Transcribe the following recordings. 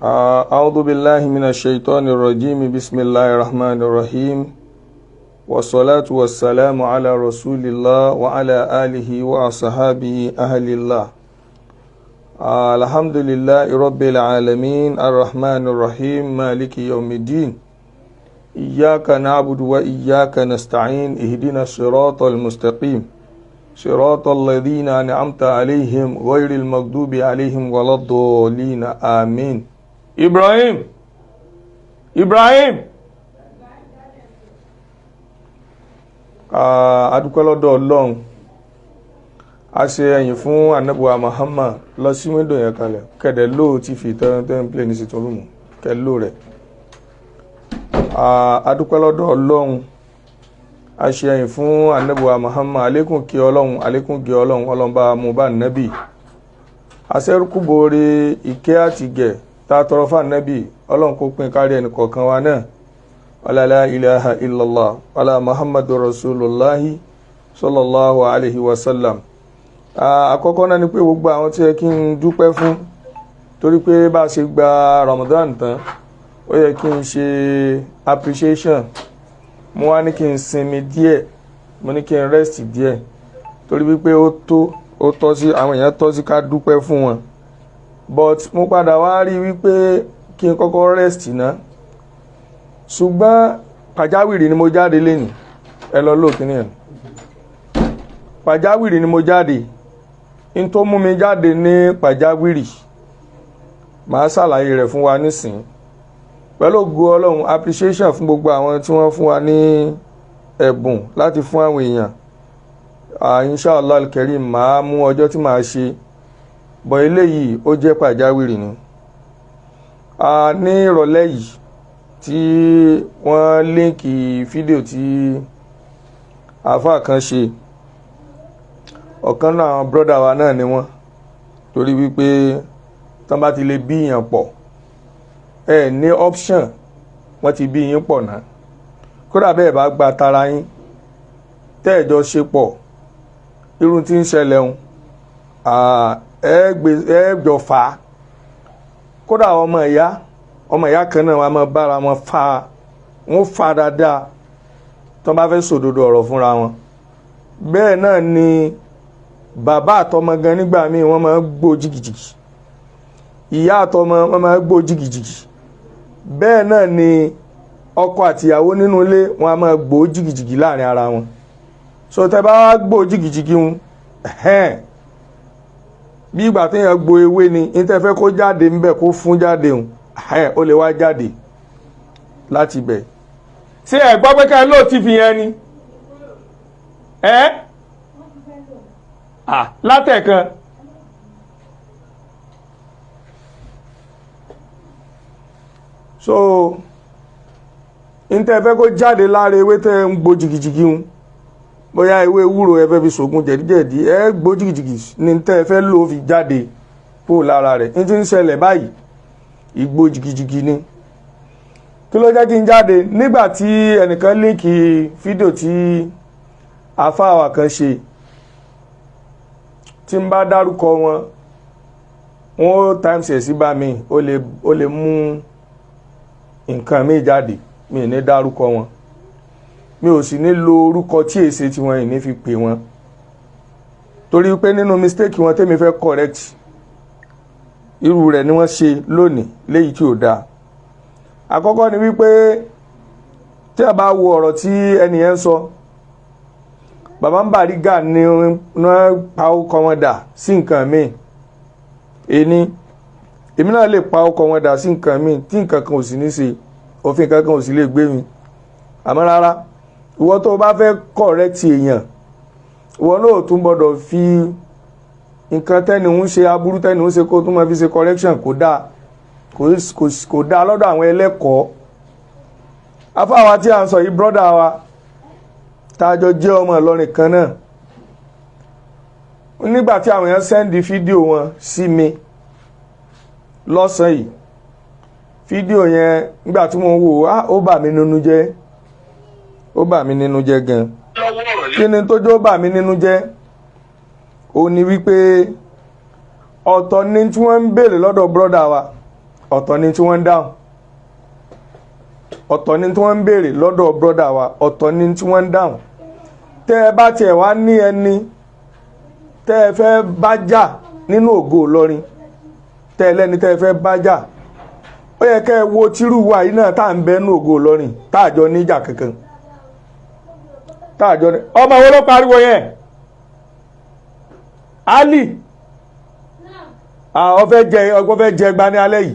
أعوذ بالله من الشيطان الرجيم. بسم الله الرحمن الرحيم، والصلاة والسلام على رسول الله وعلى آله وأصحابه أهل الله. الحمد لله رب العالمين الرحمن الرحيم مالك يوم الدين، إياك نعبد وإياك نستعين، اهدنا الصراط المستقيم، صراط الذين أنعمت عليهم غير المغضوب عليهم ولا الضالين، آمين. Ibrahim, Ibrahim, a dúpẹ́ lọ́dọ̀ Ọlọ́run, a ṣe ẹ̀yìn fún anabuwa Muhammad. Lọ sí wíńdò yẹn kalẹ̀ kẹ̀dẹ̀ lóò ti fi tẹ́rẹ́tẹ́rẹ́ play ní sitting room kẹ̀ lóò rẹ̀. A dúpẹ́ lọ́dọ̀ Ọlọ́run, a ṣe ẹ̀yìn fún anabuwa Muhammad. Alékún kí Ọlọ́run, alékún kí Ọlọ́run, Ọlọ́run bá mú bá nẹ́bì aṣẹ́rúkúboore ìkẹ́ àtìgẹ̀ tá a tọrọ fún anabi. Ọlọ́run kó pín kárí ẹnì kọ̀ọ̀kan wa náà. Wala la ilaha illallah wala muhammadu rasulullahi sallallahu alayhi wa sallam. Àkọ́kọ́ náà ni pé gbogbo àwọn tí yẹ kí n dúpẹ́ fún, torí pé bá a ṣe gba Ramadan tán, ó yẹ kí n ṣe appreciation. Mo wá ní kí n sinmi díẹ̀, mo ní kí n rest díẹ̀, torí wípé ó tó ó tọ́ sí àwọn èèyàn, tọ́ sí ká dúpẹ́ fún wọn. But mo padà wá rí wípé kí n kọ́kọ́ rest ná. Ṣùgbọ́n pàjáwìrì ni mo jáde lénìí. Ẹ lọ lóòkínní ẹ̀, pàjáwìrì ni mo jáde. N tó mú mi jáde ní pàjáwìrì, màá ṣàlàyé rẹ̀ fún wa nísìn pẹ̀lú ògo Ọlọ́run. Appreciation fún gbogbo àwọn tí wọ́n fún wa ní ẹ̀bùn láti fún àwọn èèyàn. Inshallah al-karim, màá mú ọjọ́ tí màá ṣe bọ̀. Eléyìí ó jẹ́ pàjáwìrì ni. Ní ìrọ̀lẹ́ yìí tí wọ́n link fídíò tí àáfàá kan ṣe, ọ̀kan náà àwọn brother wa náà ni wọ́n, torí wípé tán bá ti lè bí yàn pọ̀, ẹ ní option, wọ́n ti bí yín pọ̀ náà. Kódà bẹ́ẹ̀ bá gba tara yín tẹ́ẹ̀jọ ṣe pọ̀, irun tí ń ṣẹlẹ̀ ń ẹ jọ fà á. Kódà ọmọ ìyá kan náà wọ́n máa bára wọn fà á, wọ́n fà dáadáa tán bá fẹ́ sòdodo ọ̀rọ̀ fúnra wọn. Bẹ́ẹ̀ náà ni bàbá àtọmọ gan, nígbà míì wọ́n máa ń gbó jìgìjìgì. Ìyá àtọmọ, wọ́n máa ń gbó jìgìjìgì. Bẹ́ẹ̀ náà ni ọkọ àtìyàwó nínú ilé, wọ́n á máa gbó jìgìjìgì láàrin ara wọn. So tẹ́ bá wá gbó jìgìjìgì ń ẹ̀hẹ́n, bí ìgbà téèyàn gbo ewé ni, ní tẹ́ fẹ́ kó jáde ńbẹ̀ kó fún jáde ń ẹ̀hẹ́n, ó lè wá jáde láti ibẹ̀. Ṣé ẹ gbọ́ pé ká lóò ti fi yẹn ni ẹ́ látẹ̀kan? So n tẹ́ fẹ́ kó jáde lára ewé tẹ́ ń gbó jìgìjìgì ń, bóyá ewé ewúro ẹ fẹ́ fi ṣògùn jẹ̀díjẹ̀dí, ẹ gbó jìgìjìgì ní tẹ́ fẹ́ lò fi jáde kó lára rẹ̀. N ti ń ṣẹlẹ̀ báyìí, ìgbó jìgìjìgì ni. Kí ló jẹ́ kí n jáde? Nígbà tí ẹnìkan link fídíò tí àfáàwà kan ṣe, tí n bá dárúkọ wọn, wọn ó times ẹ̀ sí bá mi, ó lè mú nǹkan mi jáde. Mi ní dárúkọ wọn, mi ò sì ní lo orúkọ tí èsè tí wọn yìí ní fi pè wọn, torí pé nínú mistake wọn tẹ́mi fẹ́ correct, irú rẹ̀ ni wọ́n ṣe lónìí léyìí tí ò dáa. Àkọ́kọ́ ni wípé tí a bá wo ọ̀rọ̀ tí ẹnìyẹn ń sọ, bàbá ń Bariga ni wọ́n pa ọkọ̀ wọn dà sí nǹkan míì. Ẹni èmi náà lè pa ọkọ̀ wọn dà sí nǹkan míì tí nǹkan kan ò sì ní ṣe, òfin kankan ò sì lè gbé mi. Àmọ́ rárá, ìwọ tó o bá fẹ́ correct èèyàn, ìwọ náà ò tún gbọ́dọ̀ fi nǹkan tẹ́ni ń ṣe, aburú tẹ́ni ń ṣe, kó tún máa fi ṣe correction. Kò dáa, kò dáa lọ́dọ̀ àwọn ẹlẹ́kọ̀ọ́. Afáwa tí a ń sọ yìí, brother wa tá a jọ jẹ́ ọmọ Ìlọrin kan náà, nígbà tí àwọn èèyàn send fídíò wọn sí mi lọ́sàn-án yìí, fídíò yẹn, nígbà tí mo ń wò ó, ó bà mí nínú jẹ́, ó bà mí nínú jẹ́ gan. Kí ni tó jó bà mí nínú jẹ́? Ó ní wípé ọ̀tọ̀ ni tí wọ́n ń béèrè lọ́dọ̀ brother wa. Ọ̀tọ̀ ni tí wọ́n ń dáhùn, ọ̀tọ̀ ni tí wọ́n ń béèrè lọ́dọ̀ brother wa, ọ̀tọ̀ ni tí wọ́n ń dáhùn. Tẹ́ ẹ bá tiẹ̀ wá ní ẹni tẹ́ ẹ fẹ́ bá jà nínú Ògo Ìlọrin, tẹ́ ẹ lẹ́ni tẹ́ ẹ fẹ́ bá jà, ó yẹ kẹ́ ẹ wo tírú wa yìí náà tá à ń bẹ nínú Ògo Ìlọrin, tá àjọ níjà kankan, tá àjọ ní. Ọmọ wo ló pariwo yẹn? Ali, ó fẹ́ jẹ, ó fẹ́ jẹ gba ní alẹ́ yìí.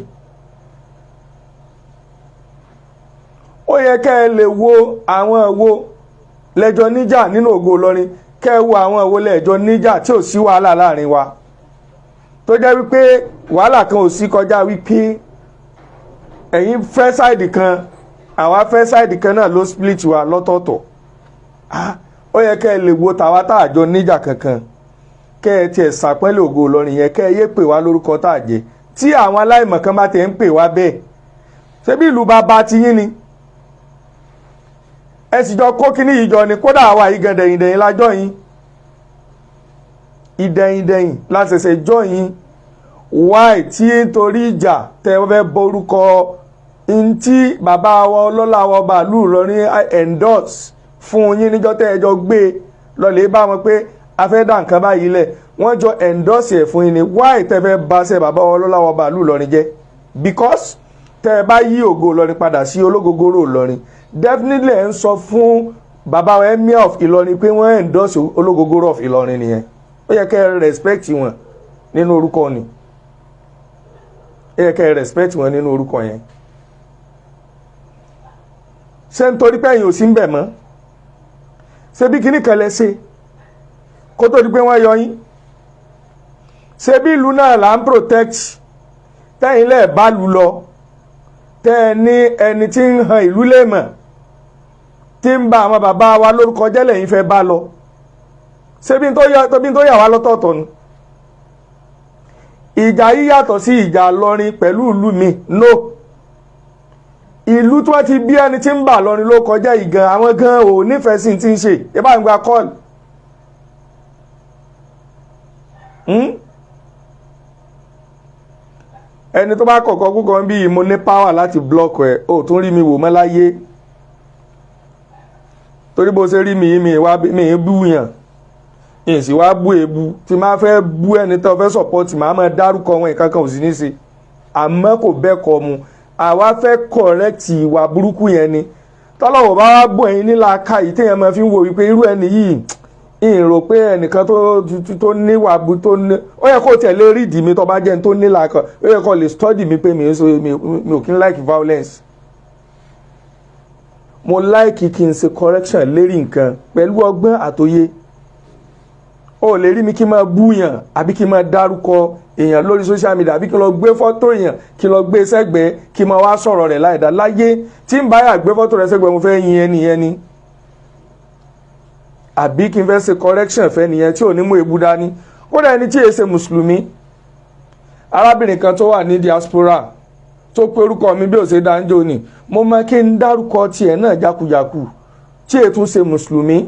Ó yẹ kẹ́ ẹ lè wo àwọn wo lẹ́jọ́ níjà nínú Ògo Ìlọrin, kẹ́ ẹ wo àwọn wo lẹ́jọ́ níjà tí ò sí wàhálà láàrin wa, tó jẹ́ wípé wàhálà kan ò sí kọjá wípé ẹ̀yin fẹ́ side kan, àwa fẹ́ side kan náà ló split wa lọ́tọ̀ọ̀tọ̀. Ó yẹ kẹ́ ẹ lè wo tàwa tá àjọ níjà kankan, kẹ́ ẹ tiẹ̀ sàpẹ́lẹ̀ Ògo Ìlọrin yẹn, kẹ́ ẹ yé pè wá lórúkọ tá a jẹ́, tí àwọn aláìmọ̀ kan bá ti ń pè wá bẹ́ẹ̀. Ṣebí ìlú bàbá ti yín ni, ẹ sì jọ kó kíní yìí jọ ni. Kódà àwa yìí gan, dẹ̀yìndẹ̀yìn lájọ́ yín, ìdẹ̀yìndẹ̀yìn láṣẹ̀ṣẹ̀ jọ yín. Why tí nítorí ìjà tẹ fẹ́ borúkọ ntí bàbá wa ọlọ́lá wa ọba ìlú Ìlọrin endorse fún yín níjọ́ tẹ́ ẹ jọ gbé lọ́lẹ̀ bá wọn pé a fẹ́ dá nǹkan báyìí lẹ̀, wọ́n jọ endorse ẹ̀ fún yín ni? Why tẹ́ fẹ́ bá ṣe bàbá wa ọlọ́lá wa ọba ìlú Ìlọrin jẹ́? Because tẹ́ ẹ bá yí Ògo Ìlọrin padà sí Ológogoro Ìlọrin, definitely ẹ̀ ń sọ fún bàbá wa Emir of Ìlọrin pé wọ́n endorse Ológogoro of Ìlọrin nìyẹn. Ó yẹ kẹ́ ẹ respect wọn nínú orúkọ ni, ó yẹ kẹ́ ẹ respect wọn nínú orúkọ yẹn. Ṣé nítorí pé ẹ̀yin ò sí ń bẹ̀ mọ́? Ṣé bí kíní kan lẹ ṣe kó tó di pé wọ́n yọ yín? Ṣé bí ìlú náà là ń protect, tẹ́yìn lẹ́ẹ̀ bá lù lọ, tẹ́ ẹ ní ẹni tí ń han ìlú lè mọ̀, tí ń ba àwọn bàbá wa lórúkọ jẹ́ lẹ́yìn fẹ́ bá lọ? Ṣé bí tó yà wá lọ́tọ̀ọ̀tọ̀ ni? Ìjà yìí yàtọ̀ sí ìjà lọrin pẹ̀lú ìlú mi. No, ìlú tí wọ́n ti bí ẹni tí ń bà lọrin ló kọjá ìgan, àwọn gan ò nífẹ̀ẹ́ sí ti ń ṣe. Ẹ bá ń gba kọ́ọ̀lù. Ẹni tó bá kọ̀kọ́ kúkọ bí mo ní power láti block ẹ̀, ó tún rí mi wò mọ́ láyé, torí bó ṣe rí mi, mi wá mi bú yàn, ìsì wá bú èébú. Tí máa fẹ́ bú ẹni tó fẹ́ support, máa máa dárúkọ wọn, ìkankan ò sí ní ṣe. Àmọ́ kò bẹ́ẹ̀ kọ́ mu, àwa fẹ́ correct ìwà burúkú yẹn ni. Tọ́lọ́wọ́ bá wá bọ̀ ẹ̀yin nílà ká yìí, téèyàn máa fi ń wo wípé irú ẹni yìí, ìrò pé ẹnìkan tó níwà bu tó ní, ó yẹ kó tẹ̀lé rídìí mi. Tó bá jẹ́ ní tó nílà kan, ó yẹ kó lè study mi pé mi ò kí ń like violence. Mo like kí n ṣe correction lérí nǹkan pẹ̀lú ọgbọ́n àtòye. Ó lè rí mi kí n máa búyàn, àbí kí n máa dárúkọ èèyàn lórí social media, àbí kí n lọ gbé fọ́tò èèyàn, kí n lọ gbé sẹ́gbẹ̀ẹ́, kí n máa wá sọ̀rọ̀ rẹ̀ láìda láyé. Tí n bá yà gbé fọ́tò rẹ̀ sẹ́gbẹ̀ẹ́, mo fẹ́ yin ẹni yẹn ni, àbí kí n fẹ́ ṣe correction fẹ́ nìyẹn tí ò ní mú ebu dání. Kódà ẹni tí èsè mùsùlùmí, arábìnrin kan tó wà ní diaspora tó pé orúkọ mi bí ó ṣe dáńjọ́ ni, mo máa kí n dárúkọ tiẹ̀ náà jákujàku, tí ètún ṣe mùsùlùmí,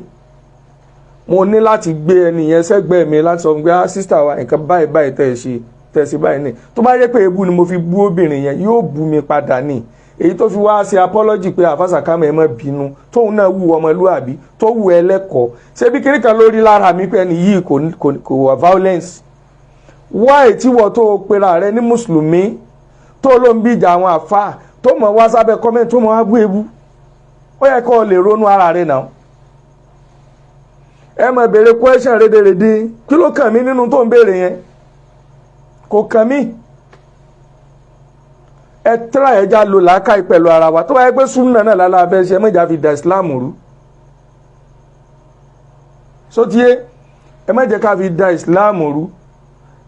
mo ní láti gbé ẹni yẹn sẹ́gbẹ̀ẹ́ mi láti sọ pé, "Ah, sister wa, nǹkan báyìí báyìí tẹ́ ẹ ṣe, tẹ́ ẹ ṣe báyìí ní." Tó bá yẹ pé ebú ni mo fi bú obìnrin yẹn, yóò bú mi padà ní. Èyí tó fi wá ṣe apology pé, "Àfàsà kámẹ́, ẹ má bínú." Tóun náà wù ọmọlúàbí, tó wù ẹlẹ́kọ̀ọ́. Ṣé bí kíní kan lórí lára mi pé ẹni yìí kò wà violence? Why tí wọ́n tó pera rẹ ní mùsùlùmí, tó ló ń bíjà àwọn àfa, tó mọ̀ wá sábẹ́ comment, tó mọ̀ wá bú ebú? Ó yẹ kó o lè ronú ara rẹ náà. Ẹ máa béèrè question rédèrèdè. Kí ló kàn mí nínú tó ń béèrè yẹn? Kò kàn mí. Ẹ tíra, ẹ já lo làákàyè pẹ̀lú ara wa. Tó bá yẹ pé súnà náà lálẹ́ afẹ́ ṣe, ẹ má fi da Islam rú sótíyé. Ẹ má jẹ́ ká fi da Islam rú,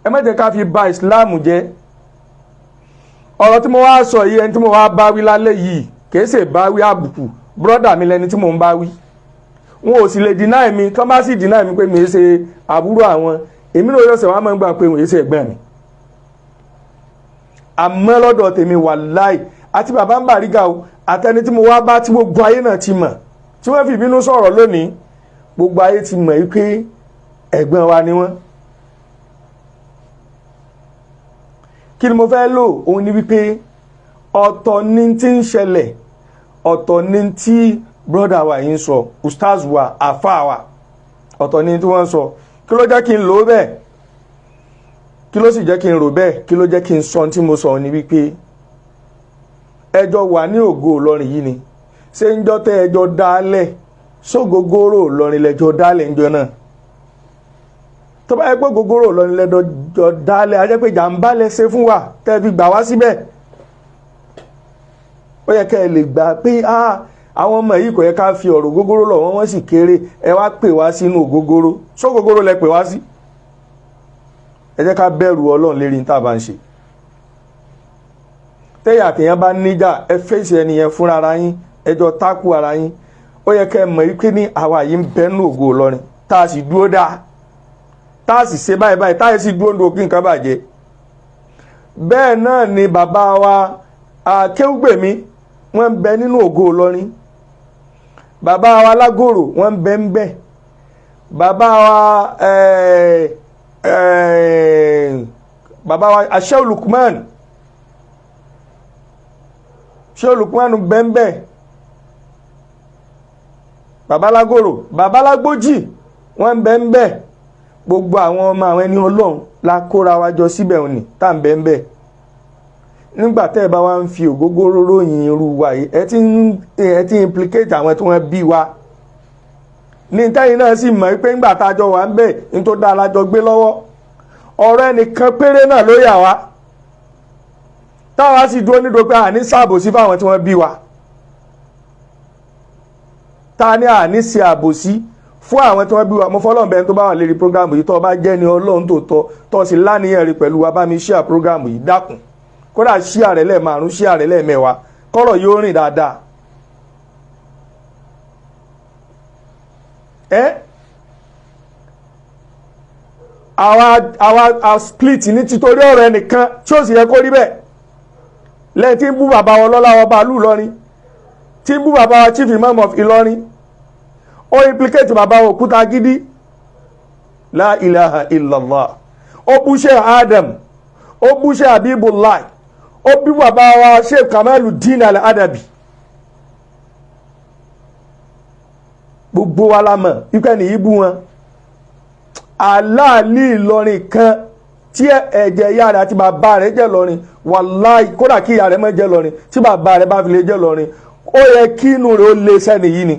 ẹ má jẹ́ ká fi ba Islam jẹ́. Ọ̀rọ̀ tí mo wá sọ yìí, ẹni tí mo wá bá wí lálẹ́ yìí, kìí ṣe bá wí àbùkù. Brother mi lẹni tí mo ń bá wí, wọn ò sì lè deny mi. Tọ́ bá sì deny mi pé mi ṣe àbúrò àwọn, èmi náà yọ̀sẹ̀ wọn máa ń gbà pé wọ́n ṣe ẹ̀gbọ́n mi. Àmọ́ lọ́dọ̀ tèmi, wàláì, àti bàbá ń bàrígà o, àtẹni tí mo wá bá, tí gbogbo ayé náà ti mọ̀, tí wọ́n fi ìbínú sọ̀rọ̀ lónìí, gbogbo ayé ti mọ̀ pé ẹ̀gbọ́n wa ni wọ́n. Kí ni mo fẹ́ lò? Òun ni wípé Ọ̀tọ̀ ni tí ń ṣẹlẹ̀, ọ̀tọ̀ ni tí brother wa yìí ń sọ, ustaz wa, àfa wa, ọ̀tọ̀ ni tí wọ́n ń sọ. Kí ló jẹ́ kí n lò ó bẹ́ẹ̀? Kí ló sì jẹ́ kí n rò bẹ́ẹ̀? Kí ló jẹ́ kí n sọ tí mo sọ ni wípé ẹjọ́ wà ní Ògo Ìlọrin yìí ni. Ṣé ń jọ́ tẹ́ ẹjọ́ dálẹ̀ sógógóró Ìlọrin lẹ́jọ́ dálẹ̀ ń jọ náà? Tó bá yẹ pé gógóró Ìlọrin lẹ́jọ́ dálẹ̀, á jẹ́ pé jàǹbá lẹ ṣe fún wa tẹ́ fi gbà wá síbẹ̀. Ó yẹ kẹ́ ẹ lè gbà pé àwọn ọmọ yìí kò yẹ ká fi ọ̀rọ̀ gógóró lọ̀ wọ́n, wọ́n sì kéré. Ẹ wá pè wá sínú ògógóró, sógógóró lẹ pè wá sí. Ẹ jẹ́ ká bẹ̀rù Ọlọ́run lérí ní tá a bá ń ṣe. Tẹ́yà àtẹ̀yàn bá níjà, ẹ fèsì ẹni yẹn fúnra ara yín, ẹ jọ tákù ara yín. Ó yẹ kẹ́ ẹ mọ̀ wípé ní àwa yìí ń bẹ́nu Ògo Ìlọrin, tá a sì dúró dáa, tá a sì ṣe báyìí báyìí, tá a sì dúró ní òkè nǹkan bàjẹ́. Bẹ́ẹ̀ náà ni bàbá wa Akéwùgbèmí, wọ́n ń bẹ nínú Ògo Ìlọrin. Bàbá wa Lágòrò, wọ́n ń bẹ ń bẹ. Bàbá wa bàbá wa Shehu Lukman, Shehu Lukman bẹ́ẹ̀, bàbá Lágòrò, bàbá Lágbójì, wọ́n ń bẹ ń bẹ. Gbogbo àwọn ọmọ àwọn ẹni Ọlọ́run la kóra wa jọ síbẹ̀ òní tá à ń bẹ ń bẹ. Nígbà tẹ́ ẹ bá wá ń fi ògógóró ròyìn irú wa yìí, ẹ ti implicate àwọn tí wọ́n bí wa ní tẹ́yìn náà sì mọ̀ pé ńgbà tá a jọ wà ń bẹ̀ ní tó dáa lájọ gbé lọ́wọ́. Ọ̀rọ̀ ẹnìkan péré náà ló yà wá, táwa sì dúró nídòó pé àní ṣàbòsí fáwọn tí wọ́n bí wa. Ta ní àní ṣe àbòsí fún àwọn tí wọ́n bí wa? Mo fọlọ́n bẹ́ẹ̀ tó bá wà lérí program yìí, tó bá jẹ́ ní Ọlọ́run tó tọ́ tó sì láníyàn rí pẹ̀lú wa, bá mi share program yìí, dákun. Kódà share rẹ̀ lẹ́ẹ̀márùn, share rẹ̀ lẹ́ẹ̀mẹ́wàá, kọ́rọ̀ yóò rìn dáadáa. Ẹ́ àwa a split ní títorí ọ̀rọ̀ ẹnìkan tí ó sì yẹ kó rí bẹ́ẹ̀. Lẹ́yìn tí ń bú bàbá wọn lọ́lá ọba ìlú Ìlọrin, tí ń bú bàbá wa Chief Imam of Ìlọrin, ó implicate bàbá wa Òkúta Gidi. La ilaha illallah. Ó bú Sheikh Adam, ó bú Sheikh Habibullah, ó bí bàbá wa Sheikh Kamaluddin Al-Adabi. Gbogbo wa la mọ̀ wípé nìyí bú wọn. Aláàlí Ìlọrin kan tí ẹ̀jẹ̀ ìyá rẹ̀ àti bàbá rẹ̀ jẹ́ lọ́rin, wàláì, kódà kí ìyá rẹ̀ má jẹ́ lọ́rin, tí bàbá rẹ̀ bá fi lè jẹ́ lọ́rin, ó yẹ kí inú rẹ̀ ó lé sẹ́ni yìí ni.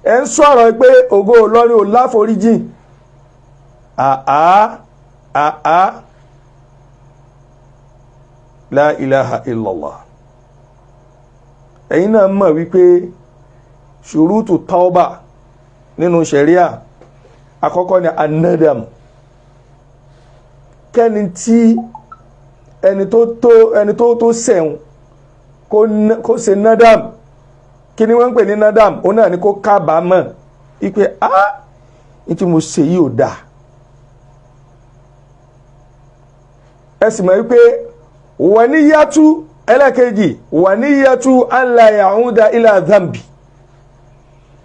Ẹ ń sọ̀rọ̀ pé Ògo Ìlọrin ò láforíjìn. Àá àá, la ilaha illallah. Ẹ̀yin náà mọ̀ wípé ṣùrùtù tauba nínú ṣẹ̀ríà, àkọ́kọ́ ni anadam, kẹ́ni tí ẹni tó tó ẹni tó tó sẹ̀wọ̀n kó ṣe nadam. Kí ni wọ́n ń pè ní nadam? Òun náà ni kó kábàámọ̀ wípé á ní tí mo ṣe yìí ò dáa. Ẹ sì mọ̀ wípé wàníyàtú ẹlẹ́ẹ̀kejì, wàníyàtú alla ya'uda ila dhanbi.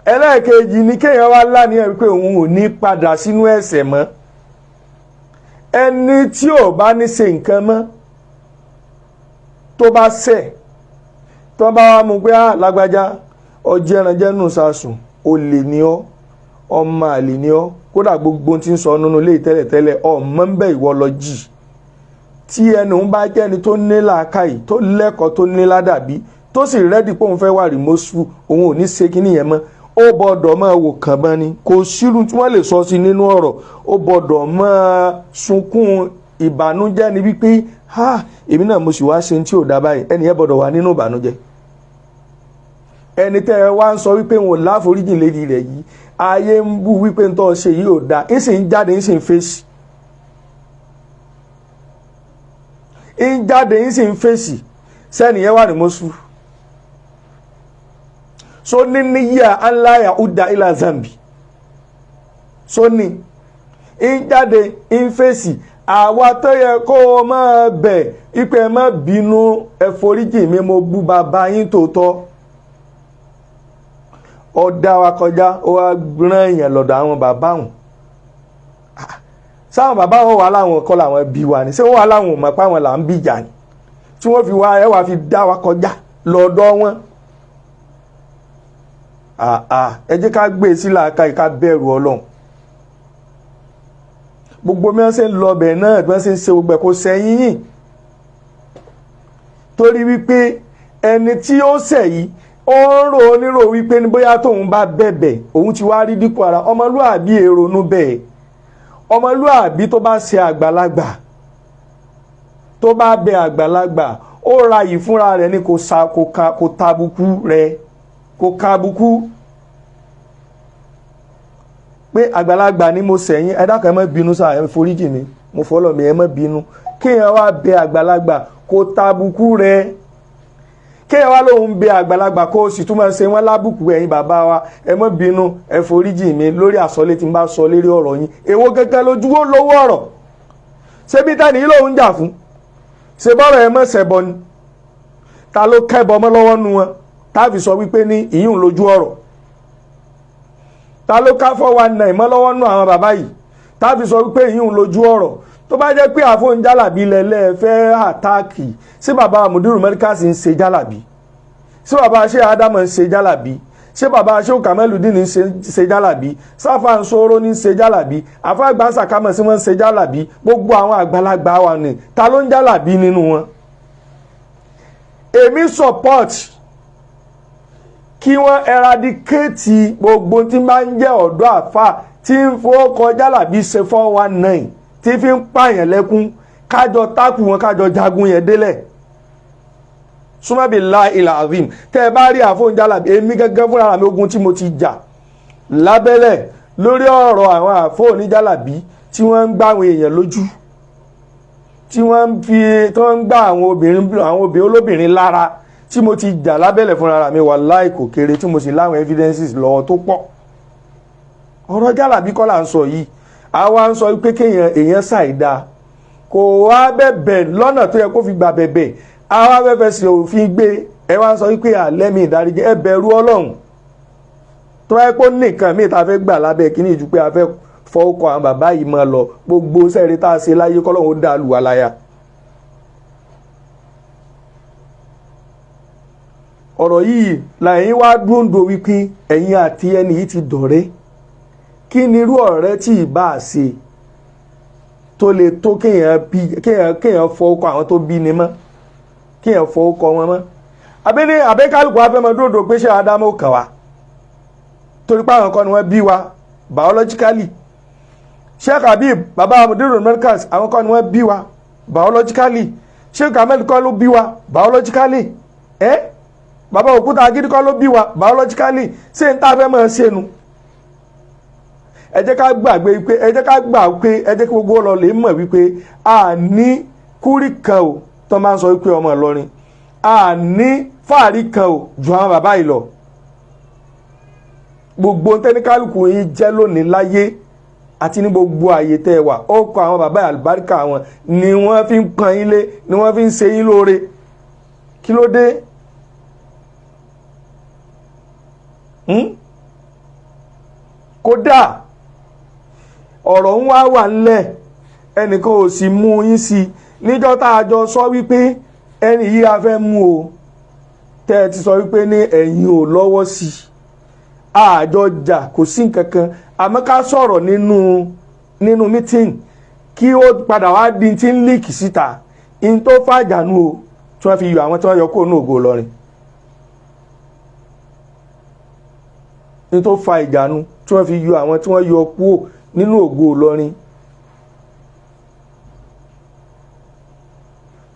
Ẹlẹ́ẹ̀kejì ni kéèyàn wá láníyàn wípé òun ò ní padà sínú ẹ̀ṣẹ̀ mọ́. Ẹni tí ò bá ní ṣe nǹkan mọ́, tó bá ṣẹ̀, tó bá wá mú pé á lágbájá, ọjọ́ ẹranjẹ́ nù sásùn, olè ní ọ́, ọmọ àlè ní ọ́, kódà gbogbo tí ń sọ nínú ilé tẹ́lẹ̀tẹ́lẹ̀ ọmọ ń bẹ, ìwọ lọ jì. Tí ẹnu ń bá jẹ́ni tó ní làákàyè, tó lẹ́kọ̀ọ́, tó ní ládàbí, tó sì ready pé òun fẹ́ wà remorseful, òun ò ní ṣe kíní yẹn mọ́, ó gbọ́dọ̀ máa wò kàn bọ́n ni. Kò sírun tí wọ́n lè sọ sí nínú ọ̀rọ̀, ó gbọ́dọ̀ máa sunkún ìbànújẹ́ ni wípé ha, èmi náà mo sì wá ṣe tí ò dá báyìí. Ẹni yẹn gbọ́dọ̀ wà nínú ìbànújẹ́. Ẹni tẹ́ ẹ wá ń sọ wípé wọn ò láforíjìn lédi rẹ̀ yìí, ayé ń bú wípé ń tọ́ ṣe yìí ò dá, ń sì ń jáde, ń sì ń fèsì, ń jáde, ń sì ń fèsì. Sẹ́ni yẹn wà ní mọ́sù so ní níyà aláya uda ilà zambi, so ní ń jáde, ń fèsì. Àwa tó yẹ kó o máa bẹ̀ ipe ẹ má bínú, ẹ foríjì mi, mo bú bàbá yín tòótọ́. Ó dá wa kọjá, ó wá rán èèyàn lọ́dọ̀ àwọn bàbá òun. Sáwọn bàbá wọn wà láwọn kọ́ làwọn bí wa ni? Ṣé wọ́n wà láwọn ò mọ̀ pé àwọn là ń bìjà ni tí wọ́n fi wá ẹ wá fi dá wa kọjá lọ́dọ̀ wọn? Ẹ jẹ́ ká gbé e sí làákàyè, ká bẹ̀rù Ọlọ́run. Gbogbo bí wọ́n ṣe ń lọ ọbẹ̀ náà, bí wọ́n ṣe ń ṣe gbogbo ẹ̀, kó sẹ́yìn yìí, torí wípé ẹni tí ó ṣẹ̀ yìí, ó ń rò onírò wípé ní bóyá tóun bá bẹ̀bẹ̀, òun ti wá rí dípò ara. Ọmọlúàbí èrònú bẹ́ẹ̀. Ọmọlúàbí tó bá ṣe àgbàlagbà, tó bá bẹ àgbàlagbà, ó ra yìí fúnra rẹ̀ ní kò sa kò ka kò tàbùkù rẹ̀, kò kàbùkù pé àgbàlagbà ni mo sẹ̀yìn, ẹ dákun, ẹ má bínú sáà, ẹ foríjì mi, mo fọlọ́ mi, ẹ má bínú. Kéèyàn wá bẹ àgbàlagbà, kò tàbùkù rẹ̀. Kéèyàn wá lóun bẹ àgbàlagbà, kó o sì tún máa ṣe wọ́n lábùkù: "Ẹ̀yin bàbá wa, ẹ má bínú, ẹ foríjì mi lórí àsọlé tí n bá sọ lérí ọ̀rọ̀ yín." Èwo gẹ́gẹ́ lójú ó lówó ọ̀rọ̀? Ṣebí tani yìí lòun jà fún? Ṣe bọ́rọ̀ ẹ mọ̀ ṣẹbọ ni? Ta ló kẹ́bọ mọ́ lọ́wọ́ nu wọn táàfì sọ wípé ní ìyún lójú ọ̀rọ̀? Ta ló ká 419 mọ́ lọ́wọ́ nu àwọn bàbá yìí táàfì sọ wípé ìyún lójú ọ̀rọ̀? Tó bá jẹ́ pé àfọ̀n jálàbí lẹ́lẹ́ fẹ́ attack sí, bàbá Mudiru Mẹ́ríkàsì ń ṣe jálàbí? Ṣé bàbá ṣé Ádámù ń ṣe jálàbí? Ṣé bàbá ṣé Kàmẹ́lùdín ń ṣe jálàbí? Sáfà ń sọ̀rọ̀ ní ṣe jálàbí? Àfàgbà sàkámọ̀ sí wọ́n ń ṣe jálàbí? Gbogbo àwọn àgbàlagbà wa ni, ta ló ń jálàbí nínú wọn? Èmi support kí wọ́n eradicate gbogbo tí máa ń jẹ́ ọ̀dọ́ àfà tí ń fowó jálàbí ṣe 419, tí fi ń pààyàn lẹ́kún. Kájọ tákù wọn, kájọ jagun yẹn délẹ̀. Súnmọ́bìlá ilà azim, tẹ́ ẹ bá rí àfóúnjálàbí, èmi gẹ́gẹ́ fúnra mi, ogun tí mo ti jà lábẹ́lẹ̀ lórí ọ̀rọ̀ àwọn àfóúnjálàbí tí wọ́n ń gbá àwọn èèyàn lójú, tí wọ́n ń fi tí wọ́n ń gbá àwọn obìnrin olóbìnrin lára, tí mo ti jà lábẹ́lẹ̀ fúnra mi, wàláì kò kéré, tí mo sì láwọn evidences lọ́wọ́ tó pọ̀. Ọ̀rọ̀ jálàbí kọ́ là ń sọ yìí. Àwa ń sọ pé kéèyàn èèyàn ṣàìdá, kò wá bẹ̀bẹ̀ lọ́nà tó yẹ kó fi gbà bẹ̀bẹ̀, àwa fẹ́fẹ́ sí òfin gbé. Ẹ wá ń sọ wípé àlẹ́ mi ìdáríjì. Ẹ bẹ̀rù Ọlọ́run. Tó wáyé pé nìkan míì tá a fẹ́ gbà lábẹ́ kíní ìjú pé a fẹ́ fọwọ́kọ àwọn bàbá yìí máa lọ, gbogbo sẹ́ẹ̀rì tá a ṣe láyé, kọ́lọ́hún ó dá lù wá láyà. Ọ̀rọ̀ yìí làyín wá dúndò wípé ẹ̀yin àti ẹni yìí ti dọ̀rẹ́. Kí ni irú ọ̀rẹ́ tí ì bá a ṣe tó lè tó kéèyàn fọwọ́kọ àwọn tó bí ni mọ́, kéèyàn fọwọ́kọ wọn mọ́? Abẹ́lé abẹ́kálukú afẹ́mọ́ dòdò pé ṣé Ádámù kàn wá torí pé àwọn kan ni wọ́n bí wa biologically? Sheikh Habib, baba Mudiru Merkaz, àwọn kan ni wọ́n bí wa biologically? Sheikh Ahmed kọ́ ló bí wa biologically? Ẹ́ baba Òkúta Agídí kọ́ ló bí wa biologically? Ṣé n tá fẹ́ máa ṣe nu? Ẹ jẹ́ ká gbàgbé pé, ẹ jẹ́ ká gbà pé, ẹ jẹ́ kí gbogbo lọ lè mọ̀ wípé a ní kúrì kan o tó máa ń sọ wípé ọmọ Ìlọrin, a ní fáàrí kan o ju àwọn bàbá yìí lọ. Gbogbo tẹnikálukú yín jẹ́ lónìí láyé àti ní gbogbo àyè tẹ́ ẹ wà, ó kọ àwọn bàbá àlùbáríkà wọn ni wọ́n fi ń pọn yín lé, ni wọ́n fi ń ṣe yín lóore. Kí ló dé? Kódà ọ̀rọ̀ ń wá wà ńlẹ̀, ẹnìkan ò sì mú yín sí i níjọ́ tá a jọ sọ wípé ẹni yìí a fẹ́ mú o, tẹ́ ẹ ti sọ wípé ní ẹ̀yin ò lọ́wọ́ sí i. Àjọ jà, kò sí nǹkan kan, àmọ́ ká sọ̀rọ̀ nínú meeting kí ó padà wá di tí ń leak síta in tó fàjànú o, tí wọ́n fi yọ àwọn tí wọ́n yọ kó ní Ògo Ìlọrin, ní tó fa ìjànú tí wọ́n fi yọ àwọn tí wọ́n yọ kúò nínú Ògo Ìlọrin.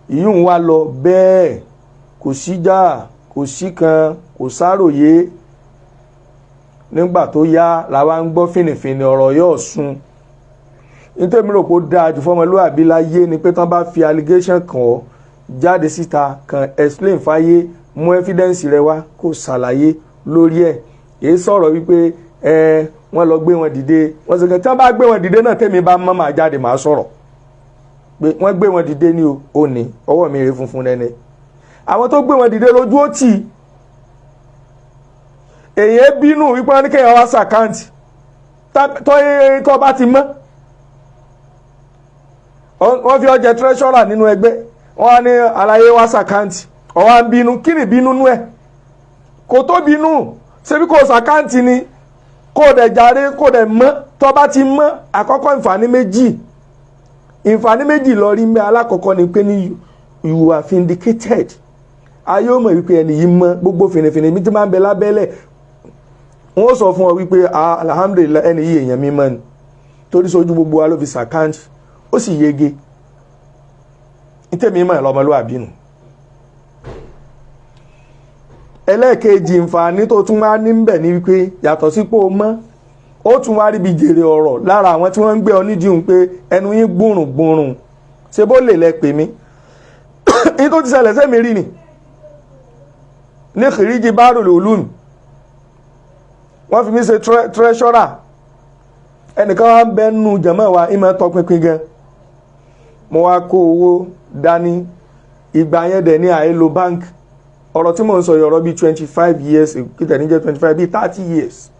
Ìyún wa lọ bẹ́ẹ̀, kò síjà, kò sí kan, kò sáròyé. Nígbà tó yá làwa ń gbọ́ fìnnìfìnnì ọ̀rọ̀ yóò sun. Nítorí mi rò pé ó dáa jù fọmọlúwàbí láyé ni pé tán bá fi allegation kàn ọ́, jáde síta, kàn explain fáyé, mú evidence rẹ wá, kó ṣàlàyé lórí ẹ̀. Èyí sọ̀rọ̀ wípé ẹ wọ́n lọ gbé wọn dìde, wọ́n sọ pé tí wọ́n bá gbé wọn dìde náà, tẹ́mi bá mọ́, máa jáde, máa sọ̀rọ̀ pé wọ́n gbé wọn dìde ní o. Ò ní ọwọ́ mi rè funfun nẹ́nẹ́. Àwọn tó gbé wọn dìde lójú ó tì í. Èyí bínú wípé wọ́n ní kéèyàn wá sàkáǹtì tó bá ti mọ́. Wọ́n fi ọjẹ́ treasurer nínú ẹgbẹ́, wọ́n á ní aláyé wá s'account, ọwọ́ à ń bínú. Kí ni bínú nú ẹ̀? Kò tó bínú. Ṣebí kò s'account ni, kò dẹ̀ jàre, kò dẹ̀ mọ́. Tó bá ti mọ́, àkọ́kọ́, ìǹfààní méjì lọ rí mbẹ́. Alákọ̀ọ́kọ́ ni pé ní you are vindicated. Ayé ó mọ̀ wípé ẹni yìí mọ́. Gbogbo fìnnìfìnnì mi ti máa ń bẹ lábẹ́lẹ̀, wọ́n sọ fún ọ wípé, "Alhamdulillah, ẹni yìí èèyàn mímọ́ ni," torí sójú gbogbo wa ló fi s'account, ó sì yege. Nítèmi mọ̀ lọ́mọlúwàbí nù. Ẹlẹ́ẹ̀kejì, ìǹfààní tó tún wá ní bẹ̀ ni wípé yàtọ̀ sí pé o mọ́, ó tún wá ríbi jèrè ọ̀rọ̀ lára àwọn tí wọ́n ń gbé ọ nídìí pé ẹnu yín gbùrùn gbùrùn, ṣe bó lè lẹ pè mí. Ní tó ti ṣẹlẹ̀ sẹ́mi rí ni ní Kìríjì Bárùlù Ulum, wọ́n fi mí ṣe treasurer. Ẹnìkan wá ń bẹ́ nu jẹ̀mọ́ wa, ìmọ̀ tọpinpin gan. Mo wá kó owó dání. Ìgbà yẹn dẹ̀ ní àìlò bank. Ọ̀rọ̀ tí mò ń sọ yìí, ọ̀rọ̀ bíi 25 years, kí tẹ̀ ní jẹ́ 25, bíi 30 years,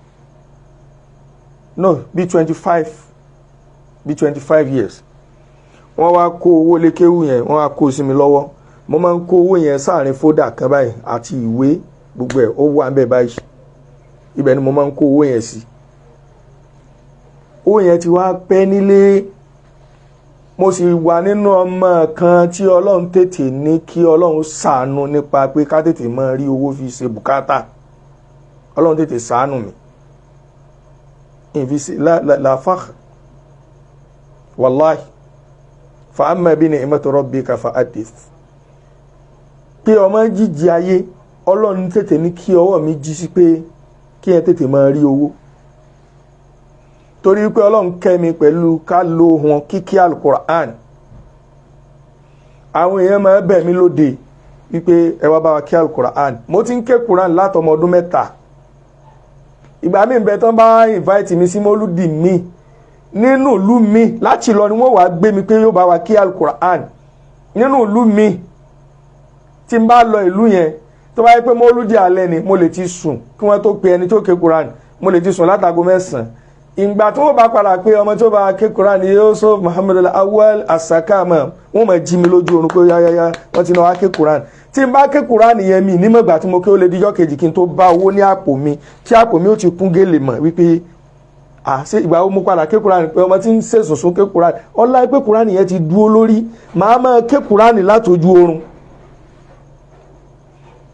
no, bíi 25, bíi 25 years. Wọ́n wá kó owó lékéwù yẹn, wọ́n wá kó sí mi lọ́wọ́. Mo máa ń kó owó yẹn sáàrin folder kan báyìí àti ìwé, gbogbo ẹ̀ ó wà ń bẹ̀ báyìí. Ibẹ̀ ni mo máa ń kó owó yẹn sí. Owó yẹn ti wá pẹ́ nílé. Mo sì wà nínú ọmọ kan tí Ọlọ́run tètè ní kí Ọlọ́run ṣàánú nípa pé ká tètè máa rí owó fi ṣe bùkátà. Ọlọ́run tètè ṣàánú mi. Ìfi la fakhr, wallahi, fa amma bi ni'mati rabbika fa hadith. Pé ọmọ jíjí ayé, Ọlọ́run tètè ní kí ọwọ́ mi jí sí pé kí ẹ tètè máa rí owó, torí pé Ọlọ́run kẹ́ mi pẹ̀lú ká lo wọn kíkí Alukur'an. Àwọn èèyàn máa bẹ̀ mí lóde wípé ẹ wá bá wa kí Alukur'an. Mo ti ń ké Quran látọmọ ọdún 3. Ìgbà míì bẹ tán bá invite mi sí mólúdì mi nínú ìlú mi láti lọ ni wọ́n wàá gbé mi pé yóò bá wa kí Alukur'an nínú ìlú mi. Tí n bá lọ ìlú yẹn, tó bá yẹ pé mólúdì alẹ́ ni, mo lè ti sùn kí wọ́n tó pe ẹni tó ké Quran. Mo lè ti sùn látago 9. Ìgbà tí wọ́n bá padà pé ọmọ tó bá ké Quran ni Yusuf Muhammad Awal Asakama, wọ́n máa jí mi lójú oorun pé yáyáyá, wọ́n ti náà wá ké Quran. Tí n bá ké Quran yẹn, mi nímọ̀gbà tí mo ké, ó lè díjọ́ kejì kí n tó bá owó ní àpò mi, tí àpò mi ó ti kún gélè mọ̀ wípé, à ṣé ìgbà wo mo padà ké Quran, pé ọmọ tí ń ṣèṣùn ké Quran. Ọlá pé Quran yẹn ti dúró lórí, màá máa ké Quran látojú oorun.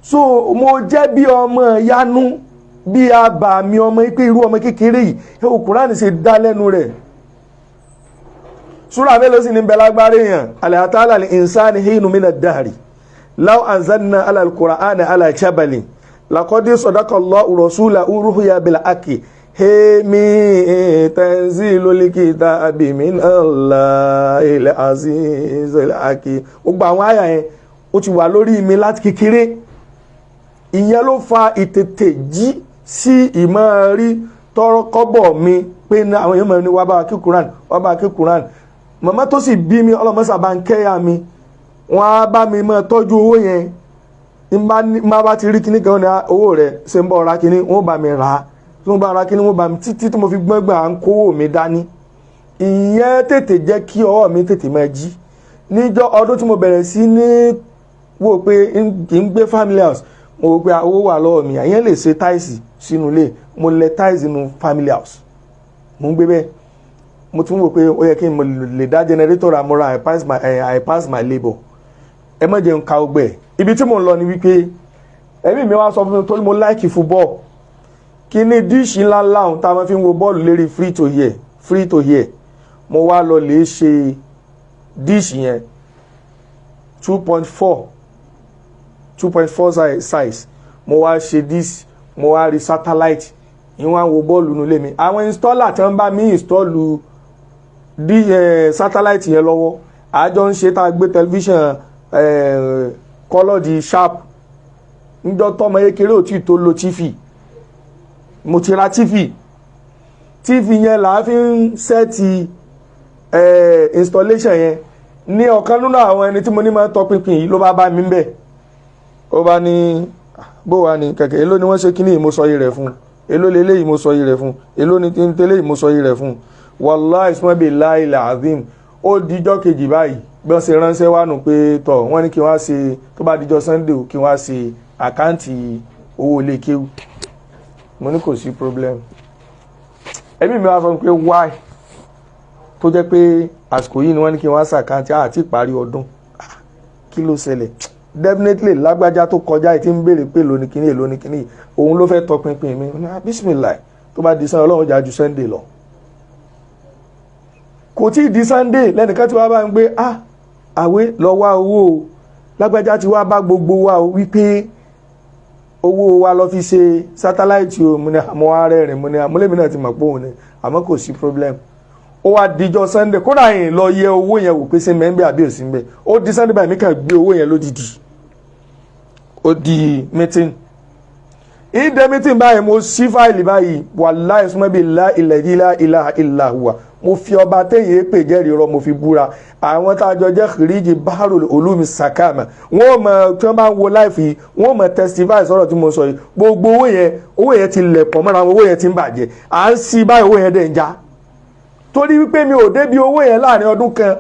So mo jẹ́ bí ọmọ yanu, bí abàmì ọmọ, pé irú ọmọ kékeré yìí, ẹ ò Quran ṣe dá lẹ́nu rẹ̀. Súrà mélòó sì ní bẹ lágbára èèyàn? Hal ata alal insani hinu mina dahri law anzalna ala al-Qur'ana ala jabali laqad sadaqa Allahu rasulahu ru'ya bil haqqi hemi tanzilul kitabi minallahil azizil hakim. Gbogbo àwọn àyà yẹn, ó ti wà lórí mi láti kékeré. Ìyẹn ló fa ìtètè jí sí ìmọ̀ rí tọrọ kọ́bọ̀ mi pé ní àwọn èèyàn mọ̀ ní wá bá wa kí Quran, wá bá wa kí Quran. Màmá tó sì bí mi, ọlọ́mọ́sà bá ń kẹ́yà mi, wọ́n á bá mi máa tọ́jú owó yẹn. Ní bá ti rí kíní kan ní owó rẹ̀ ṣe ń bọ̀ ra kíní, wọ́n bá mi rà á. Tí wọ́n bá ra kíní, wọ́n bá mi títí tí mo fi gbọ́n gbà ń kówó mi dání. Ìyẹn tètè jẹ́ kí ọwọ́ mi tètè máa jí. Níjọ́ ọdún tí mo bẹ̀rẹ̀ sí ní wò pé ń gbé family house, mo wò pé owó wà lọ́wọ́ mi, àyẹn lè ṣe tiles sínú ilé. Mo lẹ tiles nínú family house, mo ń gbé bẹ́ẹ̀. Mo tún wò pé ó yẹ kí n lè dá generator ra. Mo ra. I pass my labour. Ẹ má jẹun ka ọgbẹ́. Ibi tí mo ń lọ ni wípé ẹ̀mí mi wá sọ fún mi, torí mo like football, kí ní dish ńlá ńlá òun tá a máa fi ń wo bọ́ọ̀lù lérí free to air, free to air. Mo wá lọ lè ṣe dish yẹn, 2.4, 2.4 size. Mo wá ṣe dish, mo wá rí satellite, ìwọ̀n wo bọ́ọ̀lù nílé mi. Àwọn installer tí wọ́n bá mi install di satellite yẹn lọ́wọ́, àjọ ń ṣe tá a gbé tẹlifíṣàn kọ́lọ́dì sharp. Níjọ́ tọ́mọ kékeré ò tí tó lo TV, mo ti ra TV. TV yẹn là á fi ń set installation yẹn. Ní ọ̀kan nínú àwọn ẹni tí mo ní máa ń tọpinpin yìí ló bá bá mi ń bẹ̀. Ó bá ní, bó wà ní kẹ̀kẹ́, èló ni wọ́n ṣe kíní? Mo sọ yìí rẹ̀ fún. Èló leléyìí? Mo sọ yìí rẹ̀ fún. Èló ni tẹ́lẹ̀? Mo sọ yìí rẹ̀ fún. Wallahi, isma billahi alazim. Ó dijọ́ kejì báyìí, bí wọ́n ṣe ránṣẹ́ wá nù pé tọ̀, wọ́n ní kí wọ́n á ṣe, tó bá dijọ́ Sunday o, kí wọ́n á ṣe account owó ilé kéwú. Mo ní kò sí problem. Ẹbí mi wá sọ pé why tó jẹ́ pé àsìkò yìí ni wọ́n ní kí wọ́n á ṣe account àti ìparí ọdún? Kí ló ṣẹlẹ̀? Definitely lágbájá tó kọjá yìí tí ń béèrè pé èló ni kíní, èló ni kíní, òun ló fẹ́ tọpinpin mi. Bismillah, tó bá di Sunday, Ọlọ́run jà ju Sunday lọ. Kò tí ì di Sunday, lẹ́nìkan tí wàá bá ń gbé, ah, àwé lọ wá owó o, lágbájá tí wàá bá gbogbo wa o wípé owó wa lọ fi ṣe satellite o. Mo ní àmọ́ arẹ́rìn, mo ní àmúlẹ́mí náà ti mọ̀ pé òun ni, àmọ́ kò sí problem. Ó wá dijọ́ Sunday, kódà yìí lọ yẹ owó yẹn wò pé ṣé mẹ́ńbẹ́ àbí òsì ń bẹ́. Ó di Sunday báyìí, mi kàn gbé owó yẹn lódìdí, ó di meeting. Ìdẹ meeting báyìí, mo ṣí fáìlì báyìí, wàláhì summa billahi alladhi la ilaha illa huwa, mo fi ọba téèyàn pè jẹ́rìí rọ, mo fi búra, àwọn tá a jọ jẹ́ kìrìjì Baharul Ulumi Sakama, wọ́n mọ̀ tí wọ́n bá ń wo live yìí, wọ́n mọ̀ testify sọ̀rọ̀ tí mo sọ yìí. Gbogbo owó yẹn, owó yẹn ti lẹ̀ pọ̀ mọ́ra, owó yẹn ti ń bàjẹ́. À ń sí báyìí, owó yẹn dẹ̀ ń já, torí wípé mi ò débi owó yẹn láàrin ọdún kan.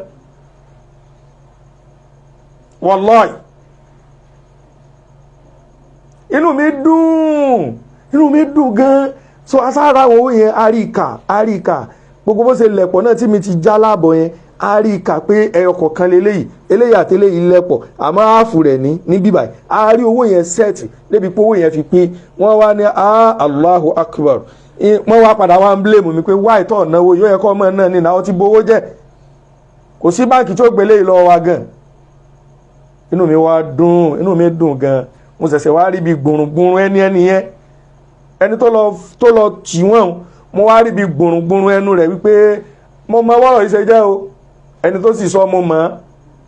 Wallahi, inú mi dùn, inú mi dùn gan. So asára àwọn owó yẹn, àríkà àríkà, gbogbo bó ṣe lẹ̀pọ̀ náà tí mi ti já láàbọ̀ yẹn, a rí i kà pé ẹyọ kọ̀ọ̀kan leléyìí, eléyìí àti eléyìí lẹ̀pọ̀, àmọ́ àáfù rẹ̀ ní bíbáyìí. A rí owó yẹn set débi pé owó yẹn fi pé. Wọ́n wá ní, ah, Allahu Akbar. Wọ́n wá padà wá ń blame mi pé wáì tó náwó yóò yẹ kọ́ ọmọ náà ní náà ti bowó jẹ́, kò sí báǹkì tó gbélé yìí lọ́wọ́ wa gan. Inú mi wá dùn, inú mi dùn gan. Mo ṣẹ̀ṣẹ̀ wá rí bí gbùrùngbùrùn ẹni yẹn, ẹni tó lọ tì wọ́n, mo wá rí bí gbùrùngbùrùn ẹnu rẹ̀ wípé mo mọ wọ́rọ̀ yìí ṣe jẹ́ o. Ẹni tó sì sọ, mo mọ̀ ọ́,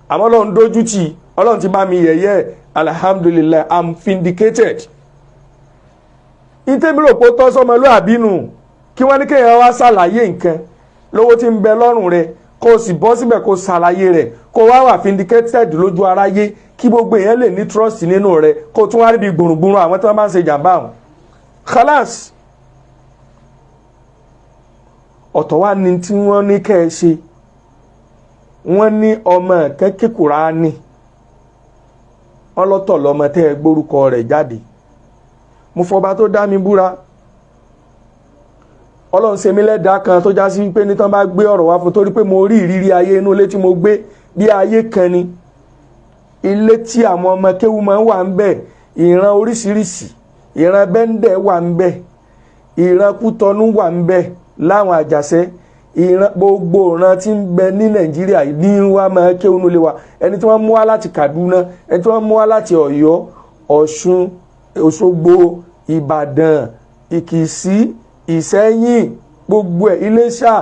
àmọ́ Ọlọ́run dójú tì, Ọlọ́run ti bá mi yẹ̀yẹ́. Alhamdulillah, I'm vindicated. Ìtẹ́mi rò pé ó tọ́ sọmọlúàbí nù, kí wọ́n ní kéèyàn wá ṣàlàyé nǹkan lówó tí ń bẹ lọ́rùn rẹ̀, kó o sì bọ́ síbẹ̀, kó o ṣàlàyé rẹ̀, kó o wá wà vindicated lójú aráyé, kí gbogbo èèyàn lè ní trust nínú rẹ̀, kó o tún wá rí bí gbùrùngbùrùn àwọn tí wọ́n bá ń ṣe jàǹbá àwọn. Khalas, ọ̀tọ̀ wá ní tí wọ́n ní kẹ́ ẹ ṣe. Wọ́n ní ọmọ kẹ́kẹ́ Kùránì, wọ́n lọ́tọ̀ lọ́mọ tẹ́ ẹ gbórúkọ rẹ̀ jáde. Mo fọba tó dá mi búra, Ọlọ́run ṣe mí lẹ́dàá kan tó já sí wípé ní tán bá gbé ọ̀rọ̀ wá fún, torí pé mo rí ìrírí ayé. Inú ilé tí mo gbé, bí ayé kan ni, ilé tí àwọn ọmọ kéwú máa ń wà ń bẹ̀. Ìran oríṣiríṣi, ìran bẹ́ńdẹ̀ wà ń bẹ̀, ìran Kútọ́nù wà ń bẹ̀, láwọn Àjàṣẹ́, ìran gbogbo ìran tí ń bẹ ní Nàìjíríà ní wá máa kéwú nílé wa. Ẹni tí wọ́n mú wá láti Kaduna, ẹni tí wọ́n mú wá láti Ọ̀yọ́, Ọ̀ṣun, Òṣogbo, Ìbàdàn, Ìkìsí, Ìṣẹ́yìn, gbogbo ẹ̀, Iléṣà,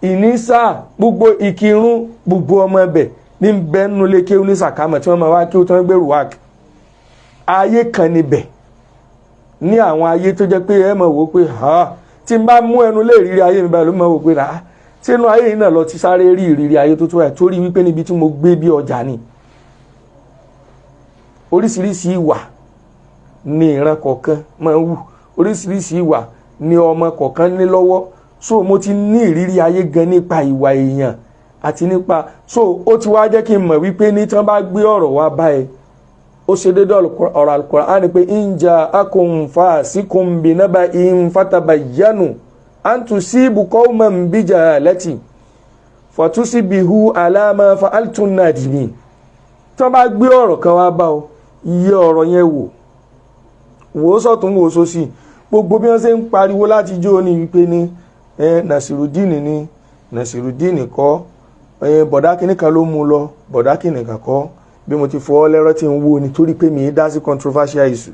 Ìníṣà, gbogbo Ìkìrun, gbogbo ọmọ ẹbẹ̀ ní bẹ́ẹ̀ nulẹ̀ kéwú ní Sàkámọ̀ tí wọ́n máa wá kéwú, tí wọ́n gbèrú wá. Ayé kan níbẹ̀ ní àwọn ayé tó jẹ́ pé ẹ mọ̀ wò pé ha, tí n bá mú ẹnu lé ìrírí ayé mi báyìí, ló mọ̀ wò pé rà sínú ayé yìí náà lọ ti sáré rí ìrírí ayé tó tó ẹ̀, torí wípé níbi tí mo gbé bí ọjà ni, oríṣiríṣi ìwà ní ìran kọ̀ọ̀kan máa ń wù, oríṣiríṣi ìwà ní ọmọ kọ̀ọ̀kan ní lọ́wọ́. So mo ti ní ìrírí ayé gan nípa ìwà èèyàn àti nípa, so ó ti wá jẹ́ kí n mọ̀ wípé ní tí wọ́n bá gbé ọ̀rọ̀ wá báyìí, ó ṣe déédéé ọ̀rọ̀ Al-Qur'an ni pé in ja'akum fasiqun binaba'in fatabayyanu an tusibu qawman bijahalatin fatusbihu ala ma fa'altum nadimin. Tí wọ́n bá gbé ọ̀rọ̀ kan wá bá ọ, iye ọ̀rọ̀ yẹn wò, wò ó sọ̀tún, wò ó sósì. Gbogbo bí wọ́n ṣe ń pariwo láti jó ní wípé ní Nasirudeen ní Nasirudeen kọ́, bọ̀dá kìnnì kan ló mú lọ, bọ̀dá kìnnì kan kọ́. Bí mo ti fọwọ́ lẹ́rọ́ tí ń wo nítorí pé mi dá sí controversial issue.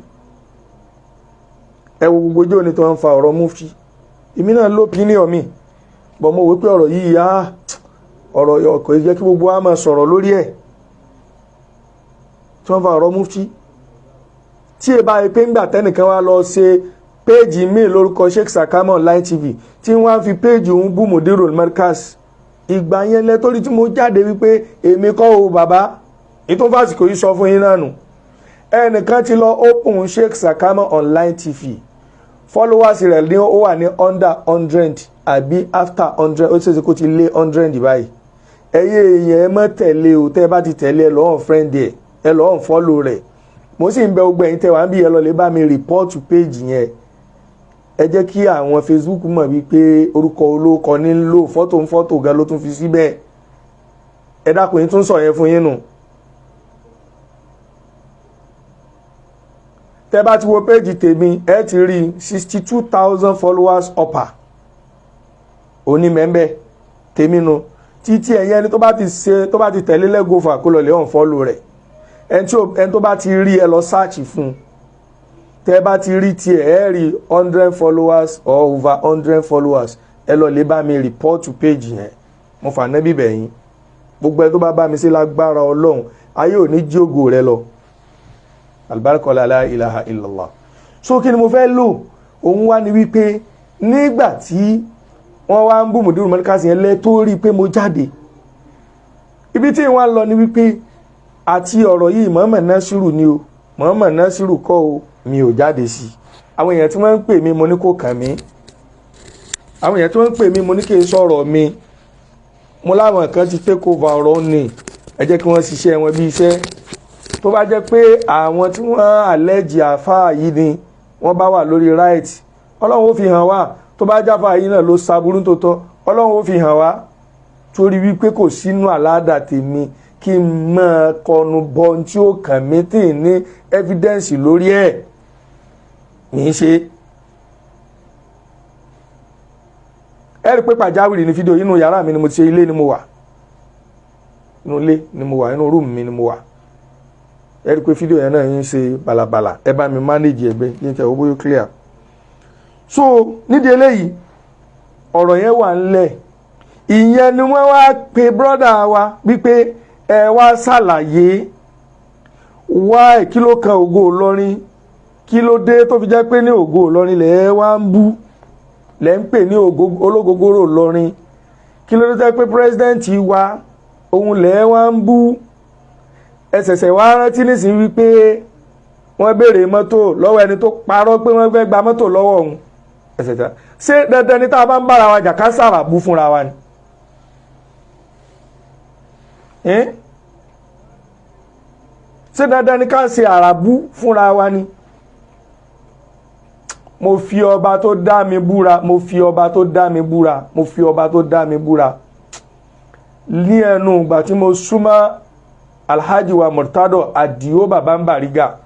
Ẹ wo gbogbo jó ní tó ń fa ọ̀rọ̀ mufti, èmi náà l'opinion mi bọ̀. Mo wò pé ọ̀rọ̀ yìí á ọ̀rọ̀ ọkọ̀ jẹ́ kí gbogbo wa máa sọ̀rọ̀ lórí ẹ̀ tí wọ́n fa ọ̀rọ̀ mufti, tí ẹ bá yẹ pé ńgbà tẹ́nìkan wá lọ ṣe page míì lórúkọ Sheikh Sakama Online TV, tí wọ́n á fi page òun bú Mudirul Markaz, ìgbà yẹn lẹ torí tí mo jáde wípé èmi kọ́ o. Bàbá ìtúnfàsìkò yìí sọ fún yín náà nù, ẹnìkan ti lọ open Sheikh Sakama Online TV, followers rẹ̀ ní ó wà ní under 100 àbí after 100, ó ṣeéṣe kó ti lé 100 báyìí. Ẹyẹ èèyàn, ẹ mọ́ tẹ̀lé o. Tẹ́ ẹ bá ti tẹ̀lé, ẹ lọ́ọ́ friend ẹ, ẹ lọ́ọ́ follow rẹ̀. Mo sì ń bẹ gbogbo ẹ̀yin tẹ́ wà ń bí, ẹ lọ lè bá mi report page yẹn. Ẹ jẹ́ kí àwọn Facebook mọ̀ wípé orúkọ olóko ní ń lò, fọ́tò ń fọ́tò gan ló tún fi síbẹ̀. Ẹ dákun, yín tún sọ yẹn fún yín nù. Tẹ́ bá ti wo page tèmi, ẹ ti rí 62,000 followers upper onímẹ̀ńbẹ̀ tèmi nu. Títí ẹ̀yẹ ẹni tó bá ti ṣe, tó bá ti tẹ̀lé lẹ́gọ́fà, kó lọ lè unfollow rẹ̀. Ẹni tó bá ti rí, ẹ lọ search fún un. Tẹ́ bá ti rí tiẹ̀, ẹ rí 100 followers or over 100 followers. Ẹ lọ lè bá mi report page yẹn. Mo fà nẹ́bí bẹ̀yìn, gbogbo ẹ tó bá bá mi sí, lágbára Ọlọ́run, ayé ò ní jí ògo rẹ lọ. Alibarikola, la ilaha illallah. So kí ni mo fẹ́ lò? Òun wá ní wípé nígbà tí wọ́n wá ń bú Mùdírù Mọ́ríkàsì yẹn lẹ́ tó rí i pé mo jáde, ibi tí wọ́n lọ ní wípé àti ọ̀rọ̀ yìí, Muhammad Nasiru ni o, Muhammad Nasiru kọ́ o, mi ò jáde sí i. Àwọn èèyàn tí wọ́n ń pè mí, mo ní kò kàn mí. Àwọn èèyàn tí wọ́n ń pè mí, mo ní kí n sọ̀rọ̀ mi. Mo láwọn kan ti take over ọ̀rọ̀ ni, ẹ jẹ́ kí wọ́n ṣiṣẹ́ wọn bí iṣẹ́. Tó bá jẹ́ pé àwọn tí wọ́n àlẹ́jì àfáà yìí ni wọ́n bá wà lórí right, Ọlọ́run ó fi hàn wá. Tó bá jáfa yìí náà ló ṣaburú tó tọ́, Ọlọ́run ó fi hàn wá. Torí wípé kò sínú àládà tèmi kí n máa kọnu bọ ohun tí ó kàn mí tí ì ní evidence lórí ẹ̀ ní í ṣe. Ẹ rí i pé pàjáwìrì ní fídíò. Inú yàrá mi ni mo ti ṣe, ilé ni mo wà, inú ilé ni mo wà, inú room mi ni mo wà. Ẹ rí i pé fídíò yẹn náà ń ṣe bàlàbàlà. Ẹ bá mi manage ẹgbẹ́ yín tẹ̀ ó bóyá clear. So nídìí eléyìí, ọ̀rọ̀ yẹn wà ńlẹ̀. Ìyẹn ni wọ́n wá pe brọ́dà wa wípé ẹ wá ṣàlàyé wá, kí ló kan Ògo Ìlọrin? Kí ló dé tó fi jẹ́ pé ní Ògo Ìlọrin lẹ̀ wá ń bú, lẹ̀ ń pè ní ológogoro Ìlọrin? Kí ló dé tó jẹ́ pé president wa òun lẹ̀ wá ń bú? Ẹ ṣẹ̀ṣẹ̀ wá rántí nísìnyí wípé wọ́n béèrè mọ́tò lọ́wọ́ ẹni tó parọ́ pé wọ́n fẹ́ gba mọ́tò lọ́wọ́ òun. Ẹsẹ̀ tán, ṣé dandan ni tá a bá ń bára wa jà ká sàrà bú fúnra wa ni? Ṣé dandan ni ká ṣe àràbú fúnra wa ni? Mo fi ọba tó dá mi búra, mo fi ọba tó dá mi búra, mo fi ọba tó dá mi búra. Ní ẹnu ìgbà tí mo súnmọ́ Alhaji wa Murtado Adio Baba Bariga,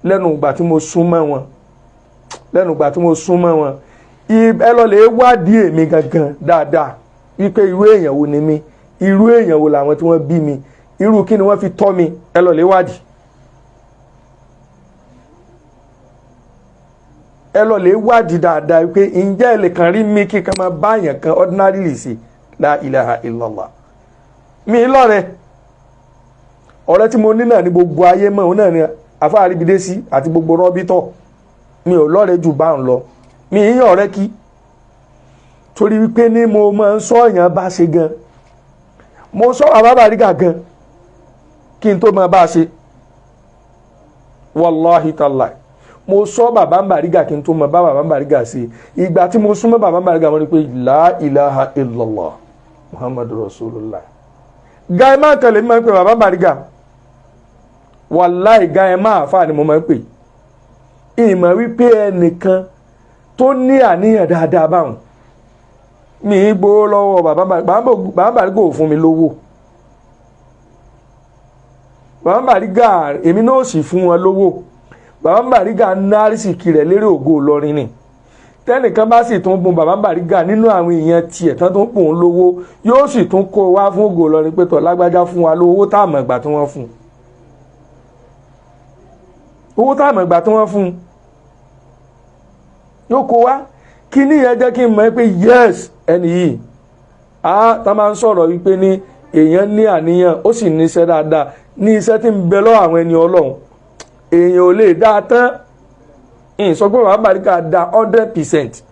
lẹ́nu ìgbà tí mo súnmọ́ wọn, lẹ́nu ìgbà tí mo súnmọ́ wọn, ẹ lọ lè wádìí èmi gangan dáadáa wípé irú èèyàn wo ni mí, irú èèyàn wo làwọn tí wọ́n bí mi, irú kí ni wọ́n fi tọ́ mi. Ẹ lọ lè wádìí, ẹ lọ lè wádìí dáadáa wípé ǹjẹ́ ẹ lè kàn rí mi kí kan máa bá èèyàn kan ordinarily sí. La ilaha illallah. Mi lọ́rẹ̀, ọ̀rẹ́ tí mo ní náà ní gbogbo ayé mọ̀, òun náà ni àfáàríbidé sí àti gbogbo rọ́bítọ̀. Mi ò lọ́rẹ̀ jù bá ń lọ, mi ì yàn ọ̀rẹ́ kí, torí wípé ní mo máa ń sọ èèyàn bá ṣe gan. Mo sọ bàbá Bariga gan kí n tó máa bá ṣe. Wàláhi tàláì, mo sọ bàbá Bariga kí n tó máa bá bàbá Bariga ṣe. Ìgbà tí mo súnmọ́ bàbá Bariga, mo rí pé la ilaha illallah Muhammadu rasulullah. Gaima kan lèmi máa ń pè bàbá Bariga. Wàláì, gaima àfa ni mo máa ń pè. Ìmọ̀ wípé ẹnìkan tó ní àníyàn dáadáa báwọn, mi ì gbowó lọ́wọ́ bàbá Bariga, ò fún mi lówó. Bàbá Bariga, èmi náà sì fún wọn lówó. Bàbá Bariga nárísìkì rẹ̀ lérè Ògo Ìlọrin ni. Tẹnìkan bá sì tún bùn bàbá Bariga nínú àwọn èèyàn tiẹ̀ tán tó ń bùn ún lówó, yóò sì tún kó wá fún Ògo Ìlọrin pé tọ̀ lágbájá fún wa lówó tá àmọ̀ ìgbà tí wọ́n fún owó tá àmọ̀ ìgbà tí wọ́n fún yóò kó wá. Kí ní yẹn jẹ́ kí n mọ̀ pé yes, ẹni yìí á tá máa ń sọ̀rọ̀ wípé ní èèyàn ní àníyàn, ó sì ní iṣẹ́ dáadáa, ní iṣẹ́ tí ń bẹ lọ́wọ́ àwọn ẹni Ọlọ́run. Èèyàn ò lè dá a tán. Ìyìn sọ pé bàbá Bariga da 100%,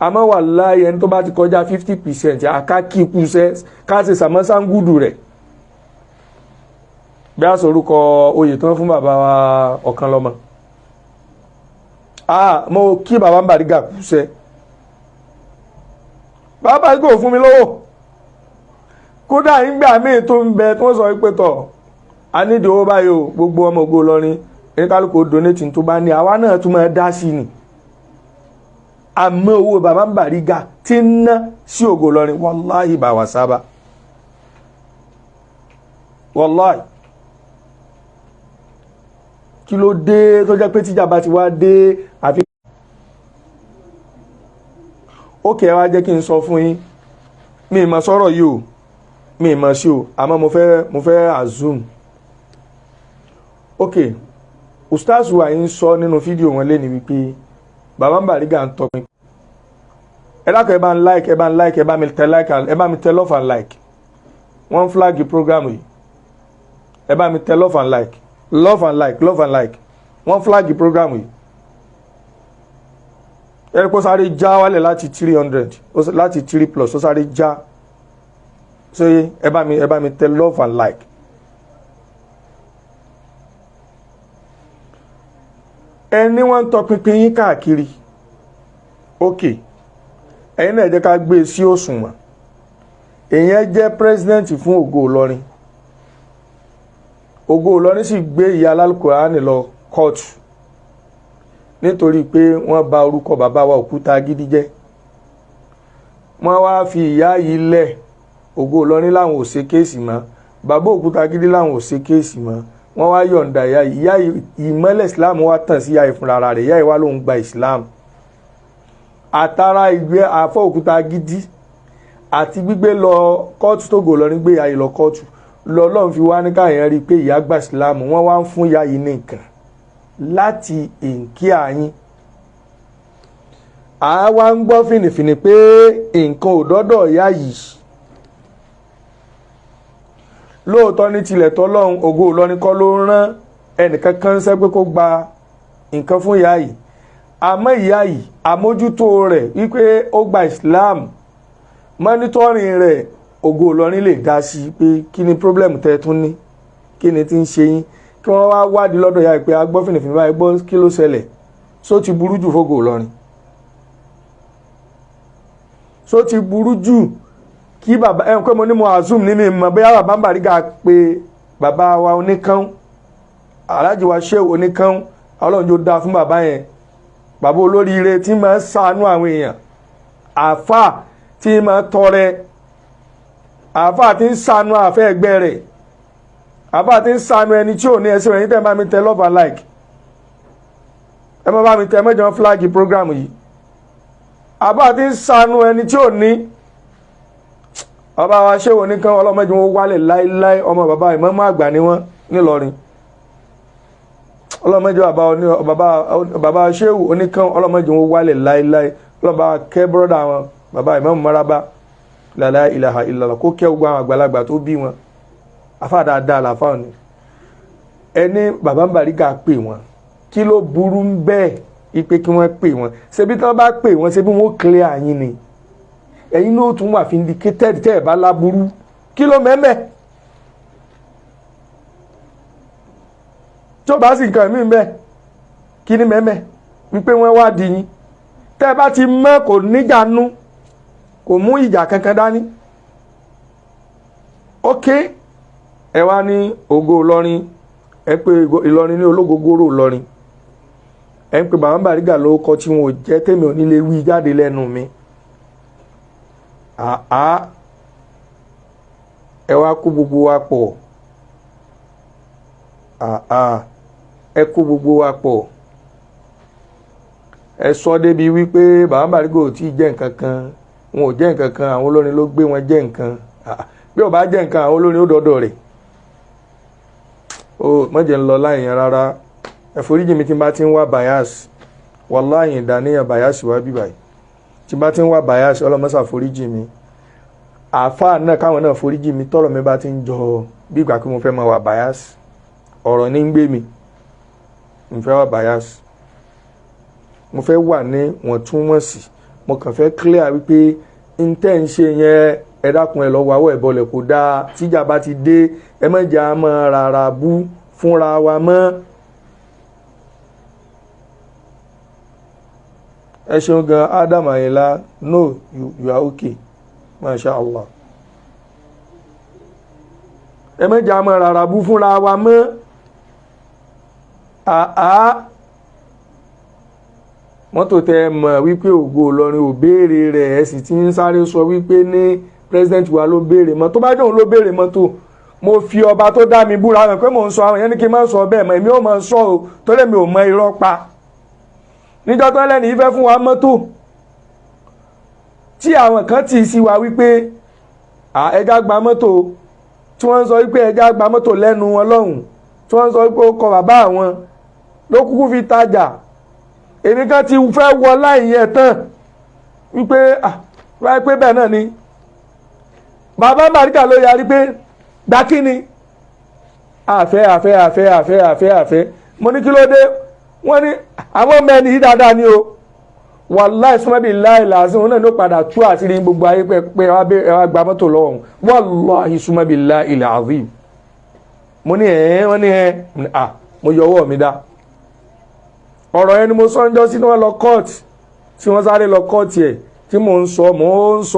àmọ́ wàláhì, ẹni tó bá ti kọjá 50%, àká kí ikú iṣẹ́ ká ṣe sàmọ́sángúdù rẹ̀. Bí a sọ orúkọ oyè tán fún bàbá wa ọ̀kan lọ́mọ, ah, mo kí bàbá Bariga kú iṣẹ́. Bàbá Bariga ò fún mi lówó. Kódà ìgbà míì tó ń bẹ tí wọ́n sọ pé tọ̀, a nídìí owó báyìí o, gbogbo ọmọ Ògo Ìlọrin, oníkálukú donate tó bá ní, àwa náà tún máa dá sí ni. Àmọ́ owó bàbá Bariga tí ń ná sí Ògo Ìlọrin, wàláhì bá wà sábà, wàláhì. Kí ló dé tó jẹ́ pé tíjà bá ti wá dé àfi ókè? Ẹ wá jẹ́ kí n sọ fún yín, mi ì mọ̀ sọ̀rọ̀ yìí o, mi ì mọ̀ sí o, àmọ́ mo fẹ́ assume. Ok, ustaz wa yìí ń sọ nínú fídíò wọn lé ní wípé bàbá Bariga ń tọpin. Ẹ dákun, ẹ bá ń like, ẹ bá ń like, ẹ bá mi tẹ like, ẹ bá mi tẹ love and like. Wọ́n flag program yìí. Ẹ bá mi tẹ love and like, love and like, love and like. Wọ́n flag program yìí. Ẹ rí pé ó sáré já wálẹ̀ láti 300, láti three plus, ó sáré já. So ẹ bá mi tẹ love and like. Ẹni wọ́n ń tọpinpin yín káàkiri. Ok, ẹ̀yin náà jẹ́ ká gbé e sí òṣùwọ̀n. Èèyàn jẹ́ president fún Ògo Ìlọrin. Ògo Ìlọrin sì gbé ìyá Alálùkùránì lọ kóòtù nítorí pé wọ́n bà orúkọ bàbá wa Òkúta Gidi jẹ́. Wọ́n wá fi ìyá yìí lẹ̀. Ògo Ìlọrin láwọn ò ṣe case mọ́, bàbá Òkúta Gidi láwọn ò ṣe case mọ́. Wọ́n wá yọ̀ǹda ìyá yìí. Ìyá yìí, ìmọ́lẹ̀ Islam wá tàn sí ìyá yìí fúnra rẹ̀. Ìyá yìí wá lóun gba Islam àtàrà ìgbé àfọ Òkúta Gidi àti gbígbé lọ kóòtù tó Ògo Ìlọrin gbé ìyá yìí lọ kóòtù lọ́lọ́run fi wá ní káyọ̀ rí i pé ìyá gba Islam. Wọ́n wá ń fún ìyá yìí ní nǹkan láti ìǹkí àyín. Àwa ń gbọ́ fìnnìfìnnì pé nǹkan ò dọ́dọ̀ ìyá yìí lóòótọ́. Ní tilẹ̀ tọ́lọ́run, Ògo Ìlọrin kọ́ ló rán ẹnìkan kan ṣẹ́ pé kó gba nǹkan fún ìyá yìí, àmọ́ ìyá yìí, àmójútó rẹ̀ wípé ó gba Islam, monitoring rẹ̀, Ògo Ìlọrin lè dá sí pé kí ni problem tẹ́ tún ní, kí ni tí ń ṣe yín, kí wọ́n wá wádìí lọ́dọ̀ ìyá yìí pé a gbọ́ fìnnìfìnnì báyìí, gbọ́ kí ló ṣẹlẹ̀. Só ti burú jù f'Ògo Ìlọrin? Só ti burú jù kí bàbá ẹ̀ ń pẹ́? Mo ní mo assume ní mi mọ̀ bóyá bàbá Bariga pé bàbá wa oníkán, Alhaji wa Shehu Oníkán. Ọlọ́run yóò dáa fún bàbá yẹn, bàbá olóríire tí máa ń ṣàánú àwọn èèyàn, àáfà tí máa tọrẹ, àáfà tí ń ṣàánú àfẹ́ ẹgbẹ́ rẹ̀, àáfà tí ń ṣàánú ẹni tí ò ní. Ẹsẹ̀ ẹ̀yin tẹ́ bá mi tẹ love and like, ẹ má bá mi tẹ mẹ́jọ flag program yìí. Àáfà tí ń ṣàánú ẹni tí ò ní, bàbá wa Shehu Oníkan, ọlọ́mọdé wọn wálẹ̀ láéláé. Ọmọ bàbá ìmáàmù àgbà ni wọ́n nílọrin. Ọlọ́mọdé bàbá Shehu Oníkan, ọlọ́mọdé wọn wálẹ̀ láéláé. Ọlọ́mọba kẹ́ brother wọn, bàbá ìmáàmù maraba, la ilaha illallah, kó kẹ́ gbogbo àwọn àgbàlagbà tó bí wọn. Afá dáadáa làfáà ni. Ẹni bàbá Bariga pè wọ́n, kí ló burú ń bẹ́ẹ̀ ipe kí wọ́n pè wọ́n? Ṣebí tí wọ́n bá pè wọ́n, ṣebí wọ́n clear yín ni? Ẹ̀yin náà tún wà vindicated tẹ́ ẹ̀ bá láburú. Kí ló mẹ́mẹ́ tí ó bá sì nǹkan mí bẹ́ẹ̀? Kí ni mẹ́mẹ́ wípé wọ́n wá di yín? Tẹ́ ẹ bá ti mọ́, kò níjà nú, kò mú ìjà kankan dání. Ok, ẹ wá ní Ògo Ìlọrin, ẹ pé Ìlọrin ní ológogoro Ìlọrin, ẹ ń pe bàbá Bariga lórúkọ tí wọn ò jẹ́, tèmi ò ní lè wí jáde lẹ́nu mi. Àá, ẹ wá kó gbogbo wa pọ̀. Àá, ẹ kó gbogbo wa pọ̀. Ẹ sọ débi wípé bàbá Bariga ò tí ì jẹ́ nǹkan kan, wọn ò jẹ́ nǹkan kan, àwọn olórin ló gbé wọn jẹ́ nǹkan. Bí ò bá jẹ́ nǹkan, àwọn olórin ó dọ́dọ̀ rẹ̀. Ó mọ̀jẹ̀ ń lọ láì yẹn rárá. Ẹ foríjì mi tí n bá ti ń wá bias. Wàláhì, ìdàníyàn bias wá bíbáyìí. Tí n bá ti ń wá bias, ọlọ́mọ́sà foríjì mi. Àáfàá náà, káwọn náà foríjì mi tọ́rọ̀ mi bá ti ń jọ bí ìgbà pé mo fẹ́ máa wà bias. Ọ̀rọ̀ ní ń gbé mi, mo fẹ́ wà bias, mo fẹ́ wà ní wọ̀ntúnwọ̀nsì. Mo kàn fẹ́ clear wípé n tẹ́ ń ṣe yẹn, ẹ dákun, ẹ lọ wáwọ́ ẹ̀ bọlẹ̀, kò dáa. Tíjà bá ti dé, ẹ má jẹ́ a máa rárá bú fúnra wa mọ́. Ẹ ṣeun gan, Adam Ayinla. No, you are okay, masha Allah. Ẹ má jẹ́ àmọ́ rárá bú fúnra wa mọ́. Àá mọ́tò tẹ mọ̀ wípé Ògo Ìlọrin ò béèrè rẹ̀, ẹ sì ti ń sáré sọ wípé ní president wa ló béèrè mọ́tò. Tó bá dóun ló béèrè mọ́tò, mo fi ọba tó dá mi búra rẹ̀ pé mò ń sọ. Àwọn yẹn ní kí n má sọ bẹ́ẹ̀ mọ́, èmi ò mọ̀ sọ o, torí mi ò mọ irọ́ pa. Níjọ́ tó lẹ́nu yìí fẹ́ fún wa mọ́tò, tí àwọn kan tì í sí wa wípé ẹja gba mọ́tò, tí wọ́n ń sọ wípé ẹja gba mọ́tò lẹ́nu wọn lọ́hùn, tí wọ́n ń sọ wípé ó kọ bàbá àwọn ló kúkú fi tajà. Èmi kan ti fẹ́ wọ láì yẹn tán wípé wáyé pé bẹ́ẹ̀ náà ni bàbá Bariga ló yarí pé gbà kí ni àfẹ́ àfẹ́ àfẹ́ àfẹ́ àfẹ́ àfẹ́. Mo ní kí ló dé? Wọ́n ní àwọn ọmọ ẹni yìí dáadáa ni o. Wàláì sọmọbí láì làásì wọn náà ló padà tú àṣírí gbogbo ayé pé ẹ wá gba mọ́tò lọ́wọ́ wọn. Wàláì sọmọbí láì làásì. Mo ní ẹ̀ wọ́n ní ẹ̀ à mo yọ ọwọ́ mi dá. Ọ̀rọ̀ yẹn ni mo sọ ń jọ sí tí wọ́n lọ court, tí wọ́n sáré lọ court ẹ̀, tí mò ń sọ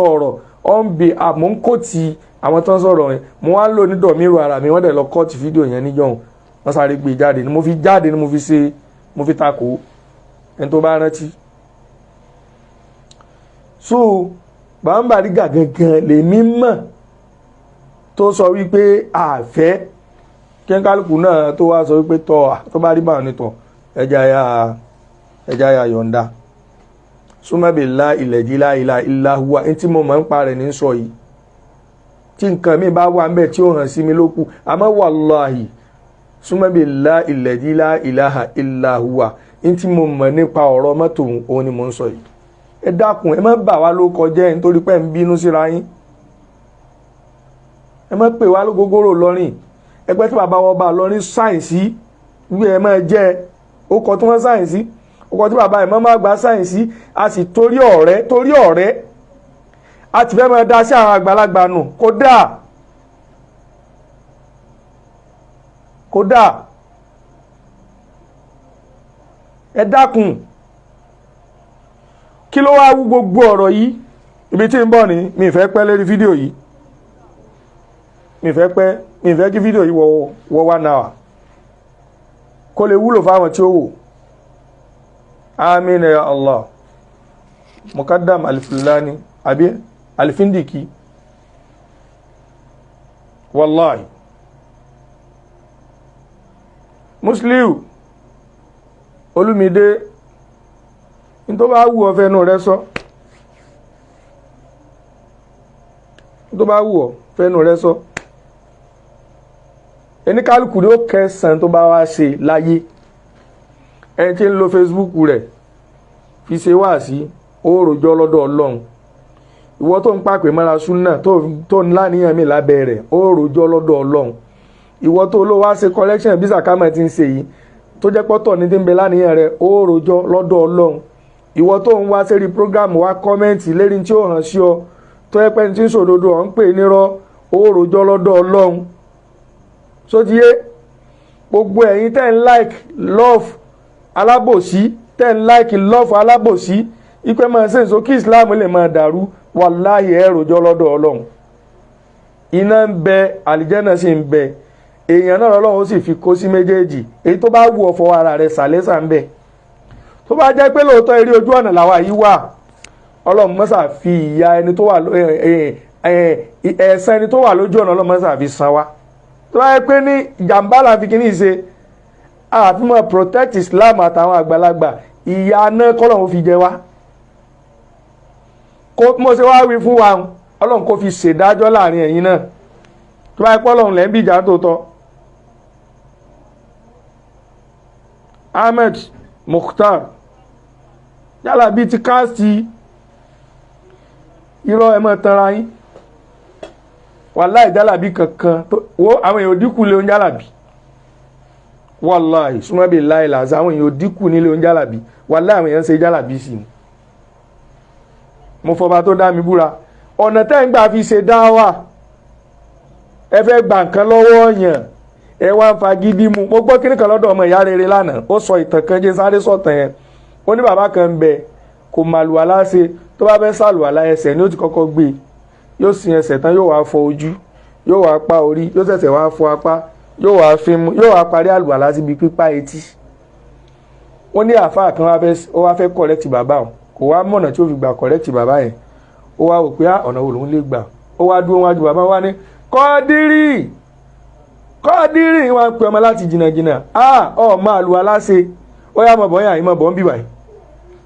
ọ̀rọ̀ ọ̀n bí mò ń kò tí àwọn tó ń sọ̀rọ̀ yẹn, mo wá ń lò ní dọ̀míru ara mi. Wọ́n dẹ̀ lọ court fídíò yẹn níjọ́hun, wọ́n sáré gbé jáde ni mo fi jáde ni mo fi ṣe, mo fi takò ẹni tó bá rántí. So Bàbá Bariga gangan lèmi mọ̀ tó sọ wípé àfẹ́ kí kálukú náà tó wá sọ wípé tọ́ tó bá rí báwọn nítọ̀, ẹja ya yọ̀ǹda. Súnmọ́bìlá ilẹ̀ la ilaha illa huwa ní tí mo mọ̀ ń pa rẹ̀ ní sọ yìí. Tí nǹkan mi bá wà ń bẹ̀ tí ó hàn sí mi lókù, àmọ́ wàláhì súnmọ́bìlá ilẹ̀ la ilaha illa huwa ní tí mo mọ̀ nípa ọ̀rọ̀ mọ́tò òun ni mo ń sọ yìí. Ẹ dákun, ẹ má bà wá ló kọjẹ́ nítorí pé ń bínú síra yín. Ẹ má pè wá lógógóró lọ́rìn ẹgbẹ́ tí bàbá wọn bá lọ́rin sáyẹ̀nsì wí. Ẹ má jẹ́ ó kọ tí wọ́n sáyẹ̀nsì, ó kọ tí bàbá ẹ̀ mọ́ àgbà sáyẹ̀nsì. A sì torí ọ̀rẹ́, torí ọ̀rẹ́, a ti fẹ́ máa dá sí àwọn àgbàlagbà nù. Kódà kódà ẹ dákun, kí ló wá wú gbogbo ọ̀rọ̀ yìí? Ibi tí ń bọ̀ ní mi fẹ́ pẹ́ lérí fídíò yìí, mi fẹ́ pẹ́, mi fẹ́ kí fídíò yìí wọ 1 hour, kó lè wúlò fáwọn tí ó wò. Àmín ya Allah. Mukaddam Alifulani àbí Alifindiki, wallahi Musliu Olúmídé, ní tó bá wù ọ́ fẹ́nu rẹ sọ, ní tó bá wù ọ́ fẹ́nu rẹ sọ. Ẹni kálukú ni ó kẹsàn-án tó bá wá ṣe láyé. Ẹni tí ń lo Facebook rẹ̀ fi ṣe wáàsí, ó rojọ́ lọ́dọ̀ Ọlọ́run. Ìwọ tó ń pàpè mọ́ra súnà tó ń láníyàn mi lábẹ́ rẹ̀, ó rojọ́ lọ́dọ̀ Ọlọ́run. Ìwọ tó ló wá ṣe collection bí sàkámà ti ń ṣe yìí, tó jẹ́ pọ́tọ̀ ní ti ń bẹ láníyàn rẹ̀, ó rojọ́ lọ́dọ̀ Ọlọ́run. Ìwọ tó ń wá sérí program wá comment lérí tí ó hàn sí ọ, tó yẹ pé ní tí ń sòdodo ọ̀ ń pè nírọ́, ó rojọ́ lọ́dọ̀ Ọlọ́run. Sótìyé gbogbo ẹ̀yin tẹ́ ń like love alábòsí, tẹ́ ń like love alábòsí ipe máa ṣe èso kí Islam lè máa dàrú, wàláhì ẹ rojọ́ lọ́dọ̀ Ọlọ́run. Iná ń bẹ, àlìjẹ́nà sì ń bẹ. Èèyàn náà lọ́lọ́run ó sì fi kó sí méjèèjì. Èyí tó bá wù ọ́ fọwọ́ ara rẹ̀ sàlẹ́sà ń bẹ. Tó bá jẹ́ pé lóòótọ́ eré ojú ọ̀nà làwa yìí wà, Ọlọ́run mọ́sà fi ìyà ẹni tó wà, ẹ̀san ẹni tó wà lójú ọ̀nà, Ọlọ́run mọ́sà fi san wá. Tó bá yẹ pé ní ìjàmbá là fi kíní ṣe àfi mọ́ protect Islam àtàwọn àgbàlagbà, ìyà náà kọ́lọ́run fi jẹ wá. Kó mo ṣe wá wí fún wa, Ọlọ́run kó fi ṣèdájọ́ láàrin ẹ̀yin náà, tó bá yẹ pé Ọlọ́run lẹ́ ń bìjà tó tọ́. Ahmed Mukhtar yálà bíi ti káàsì irọ́, ẹ mọ́ tanra yín. Wàláì jálàbí kankan wo àwọn èèyàn dínkù lé oúnjẹ jálàbí. Wàláì súnmọ́bí láì làzà, àwọn èèyàn dínkù nílé oúnjẹ jálàbí. Wàláì àwọn èèyàn ń ṣe jálàbí sí ni. Mo fọba tó dá mi búra, ọ̀nà tẹ́ ń gbà fi ṣe dá wà, ẹ fẹ́ gba nǹkan lọ́wọ́ yàn, ẹ wá ń fagídí mu. Mo gbọ́ kíní kan lọ́dọ̀ ọmọ ìyá rere lánàá, ó sọ ìtàn kan, jẹ́ sáré sọ̀tàn yẹn. Ó ní bàbá kan ń bẹ, kò màlúwàlá ṣe. Tó bá fẹ́ sàlùwàlá, ẹsẹ̀ ni ó ti kọ́kọ́ gbé, yóò sin ẹsẹ̀ tán, yóò wá fọ ojú, Yóò wá pa orí, yóò ṣẹ̀ṣẹ̀ wá fọ apá, yóò wá fi mú, yóò wá parí àlùwàlá síbi pípa etí. Wọ́n ní àáfàá kan ó wá fẹ́ correct bàbá òun, kò wá mọ̀nà tí ó fi gbà correct bàbá yẹn. Ó wá wò pé ọ̀nà wo lòun lè gbà. Ó wá dúró wájú bàbá wa ní Kọ́dírì, Kọ́dírì. Wọn pe ọmọ láti jìnnàjìnnà, ọmọ àlùwàlá ṣe. Ó yá, mọ̀ bọ́yà ìmọ̀ bọ́ ń bì wáyé.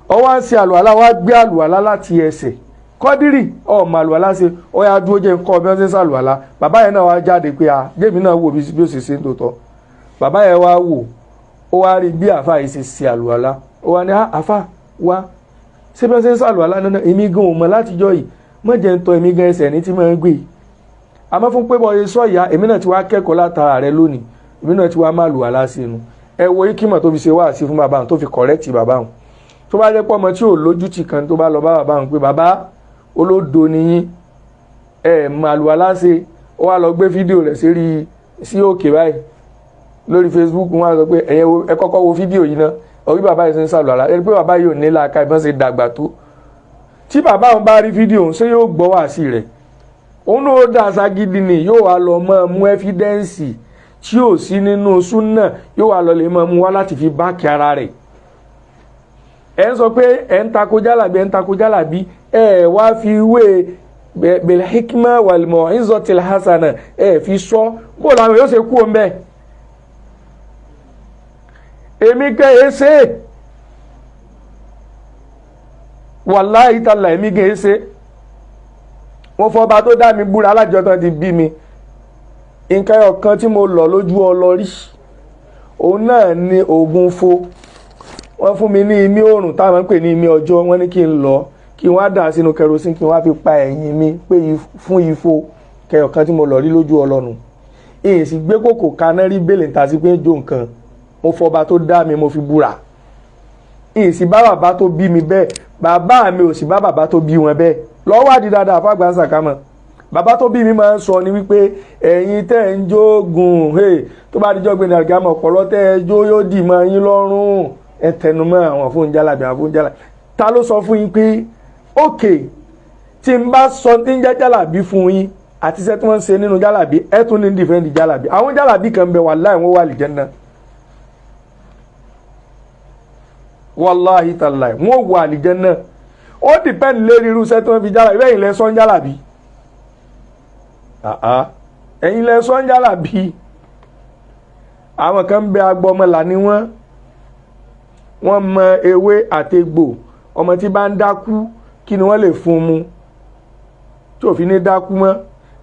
Ó wá ń ṣe àlùwàlá, wá gbé àlùwàlá láti ẹsẹ̀. Kọ́dírì, ọmọ àlùwàlá ṣe. Ó yá, dúró, jẹ́ nǹkan bí wọ́n ṣe ń ṣàlùwàlá. Bàbá yẹn náà wá jáde pé a jẹ́mi náà wò bí ó ṣe ṣe ń tòótọ́. Bàbá yẹn wá wò, ó wá rí bí àáfà yìí ṣe ṣe àlùwàlá. Ó wá ní, àáfà wá, ṣé bí wọ́n ṣe ń ṣàlùwàlá náà? Èmi gan ò mọ̀ látijọ́ yìí. Mọ̀ jẹ́ ń tọ́ èmi gan, ẹsẹ̀ ní tí máa ń gbé. Àmọ́ fún pé bọ́ sọ ìyá, èmi náà ti wá kẹ́kọ̀ọ́ látara rẹ lónìí, èmi náà ti wá má lùwàlá sínú. Ẹ wo ikímọ̀ tó fi ṣe wáàsí fún bàbá òun, tó fi correct bàbá òun. Tó bá jẹ́ pé ọmọ tí ò lójútì kan tó bá lọ bá bàbá òun pé, "Bàbá, olódo ni yín, ẹ màlúwàlá ṣe," ó wá lọ gbé fídíò rẹ̀ sí sí òkè báyìí lórí Facebook, wọn á sọ pé, "Ẹ̀yẹ, ẹ kọ́kọ́ wo fídíò yìí náà." Orí bàbá yìí ṣe ń ṣàlùwàlá, ẹ rí pé bàbá yìí ò ní làákà ìbọn ṣe dàgbà tó. Tí bàbá òun bá rí fídíò òun, ṣé yóò gbọ́ wá sí rẹ̀? Òun náà dà ságídí ni, yóò wá lọ mọ́ mú evidence tí ò sí nínú súnà, yóò wá lọ lè mọ́ mú wá láti fi back ara rẹ̀. Ẹ ń sọ pé ẹ ń tako jálàbí, ẹ ń tako jálàbí, ẹ wá fi wé bil hikma wal mau'izatil hasana. Ẹ fi sọ bó làwọn yóò ṣe kú òun bẹ́ẹ̀. Èmi kẹ́ ẹ ṣe, wàláhì tàlà, èmi kẹ́ ẹ ṣe. Mo fọba tó dá mi búra, alájọ tán ti bí mi, nǹkan ọ̀kan tí mo lọ lójú ọlọ́rí, òun náà ni oògùn fo. Wọ́n fún mi ní imí òrùn táwọn ń pè ní imí ọjọ́. Wọ́n ní kí n lọ, kí n wá dà sínú kerosene, kí n wá fi pa ẹ̀yìn mi pé fún ifo. Kẹyọ̀kan tí mo lọ rí lójú ọlọ́nu, èyí sì gbé kòkò kaná rí bèlè ń ta sí pé ń jó nǹkan. Mo fọba tó dá mi, mo fi búra. Èyí sì bá bàbá tó bí mi bẹ́ẹ̀, bàbá mi ò sì bá bàbá tó bí wọn bẹ́ẹ̀. Lọ́wọ́ àdí dáadáa fàgbà ń sàkámọ̀. Bàbá tó bí mi máa ń sọ ni wípé, ẹ̀yin tẹ́ ń jógun, tó bá dijọ́ gbé ní àgbàmọ̀ ọ̀pọ̀lọ́ tẹ́ ẹ jó, yóò dì mọ́ yín lọ́rùn. Ẹ tẹnumọ́ àwọn fún jálàbí, àwọn fún jálàbí. Ta ló sọ fún yín pé ókè tí n bá sọ tí ń jẹ́ jálàbí fún yín àti iṣẹ́ tí wọ́n ń ṣe nínú jálàbí, ẹ tún ní defend jálàbí? Àwọn jálàbí kan bẹ, wàláhì, wọ́n wà lìjẹ́ náà, wàláhì tàláhì, wọ́n wà lìjẹ́ náà. Ó depend lérí irú iṣẹ́ tí wọ́n fi jálàbí. Bẹ́ẹ̀ ilẹ̀ sọ́n jálàbí, ẹ̀yin lẹ sọ́n jálàbí. Àwọn kan bẹ, agbọmọlà ni wọ́n. Wọ́n mọ ewé àtegbò. Ọmọ tí bá ń dákú, kí ni wọ́n lè fún mu tí ò fi ní dákú mọ́?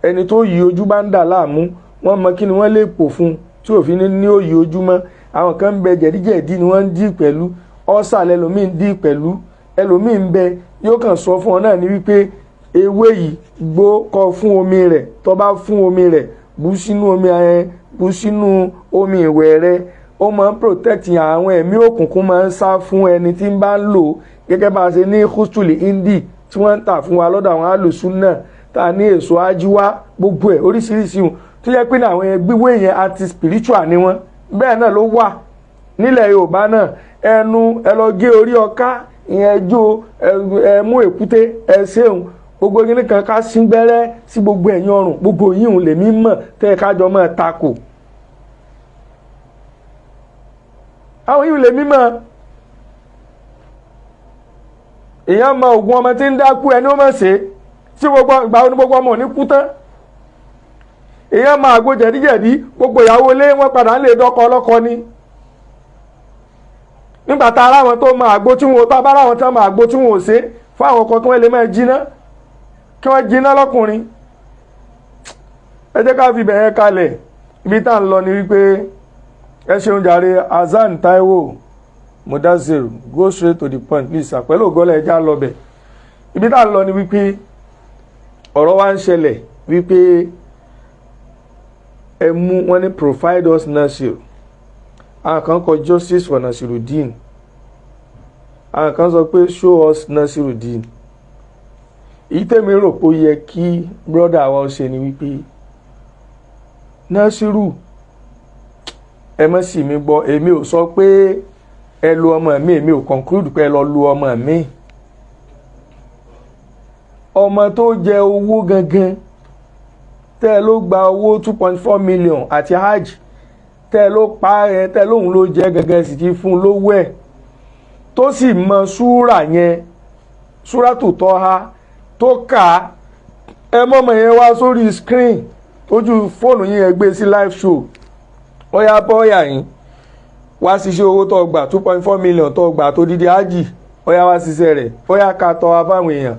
Ẹni tó yí ojú bá ń dà láàmú, wọ́n mọ kí ni wọ́n lè pò fún tí ò fi ní ní òyì ojú mọ́. Àwọn kan ń bẹ, jẹ̀díjẹ̀dí ni wọ́n ń dì pẹ̀lú ọ́sà, lẹ́lòmíì ń dì pẹ̀lú. Ẹlòmíì ń bẹ, yóò kàn sọ fún ọ náà ní wípé ewé yìí gbó kọ fún omi rẹ̀, tó bá fún omi rẹ̀, bù sínú omi ẹ, bù sínú omi ìwẹ̀ rẹ̀, ó máa ń protect. Àwọn ẹ̀mí òkùnkùn máa ń sá fún ẹni tí ń bá ń lò. Gẹ́gẹ́ bá a ṣe ní hústùlì hindi tí wọ́n ń tà fún wa lọ́dọ̀ àwọn alùsùn náà, tá a ní èso ajíwá, gbogbo ẹ̀ oríṣiríṣi tó yẹ pé ní àwọn gbígbé yẹn àti spiritual ni wọ́n. Bẹ́ẹ̀ náà ló wà nílẹ̀ Yorùbá náà. Ẹnu ẹ lọ gé orí ọká ìyẹn, jó ẹ, mú èkúté ẹ, ṣéun gbogbo kíní kan, ká sín gbẹ́rẹ́ sí gbogbo ẹ̀yìn ọrùn, gbogbo yìí lèmi mọ̀ tẹ́ ẹ kájọ mọ́ takò. Àwọn yìí lèmi mọ̀. Èèyàn mọ ògùn ọmọ tí ń dákú, ẹni ó mọ̀ ṣe tí gbogbo ìgbà wo ni gbogbo ọmọ ò ní kú tán. Èèyàn mọ àgbo jẹ̀díjẹ̀dí, gbogbo ìyàwó ilé wọn padà ń lè dọ́kọ ọlọ́kọ ni. Nígbà tá ara wọn tó mọ àgbo tí wọn bá bára wọn tán mọ àgbo tí wọn ò ṣe fún àwọn ọkọ kí wọ́n lè máa jiná, kí wọ́n jiná lọ́kùnrin. Ẹ jẹ́ ká fi bẹ̀yẹn kalẹ̀. Ibi tá à ń lọ ni wípé, ẹ ṣeun jàre, Hasan Taiwo Mudazir, go straight to the point please. Pẹ̀lú ògọ́lẹ̀, ẹja lọ bẹ̀. Ibi tá à ń lọ ni wípé ọ̀rọ̀ wa ń ṣẹlẹ̀ wípé ẹ mú wọn ní provide us Nasir. Àwọn kan kọ "Justice for Nasirudeen", àwọn kan sọ pé "Show us Nasirudeen". Èyí tèmi rò pé ó yẹ kí brother wa ó ṣe ni wípé, Nasiru, ẹ má sì mí gbọ́, èmi ò sọ pé ẹ lu ọmọ mi, èmi ò conclude pé ẹ lọ lu ọmọ mi. Ọmọ tó jẹ owó gangan tẹ́ ẹ ló gba owó 2.4 million àti hajj, tẹ́ ẹ ló pa ẹ, tẹ́ ẹ lóhun ló jẹ́ gẹ́gẹ́ sì ti fún lówó ẹ̀, tó sì mọ súrà yẹn, súrà tó tọ́ ha tó kà á. Ẹ mọ́mọ́ yẹn wá sórí screen ojú fóònù yín, ẹ gbé sí live show. Ó yá, bọ́ọ̀yà yín wá ṣiṣẹ́ owó tó gbà, 2.4 million tó gbà tó dídí ájì, ó yá, wá ṣiṣẹ́ rẹ̀, ó yá, ká tọ́ wa fáwọn èèyàn.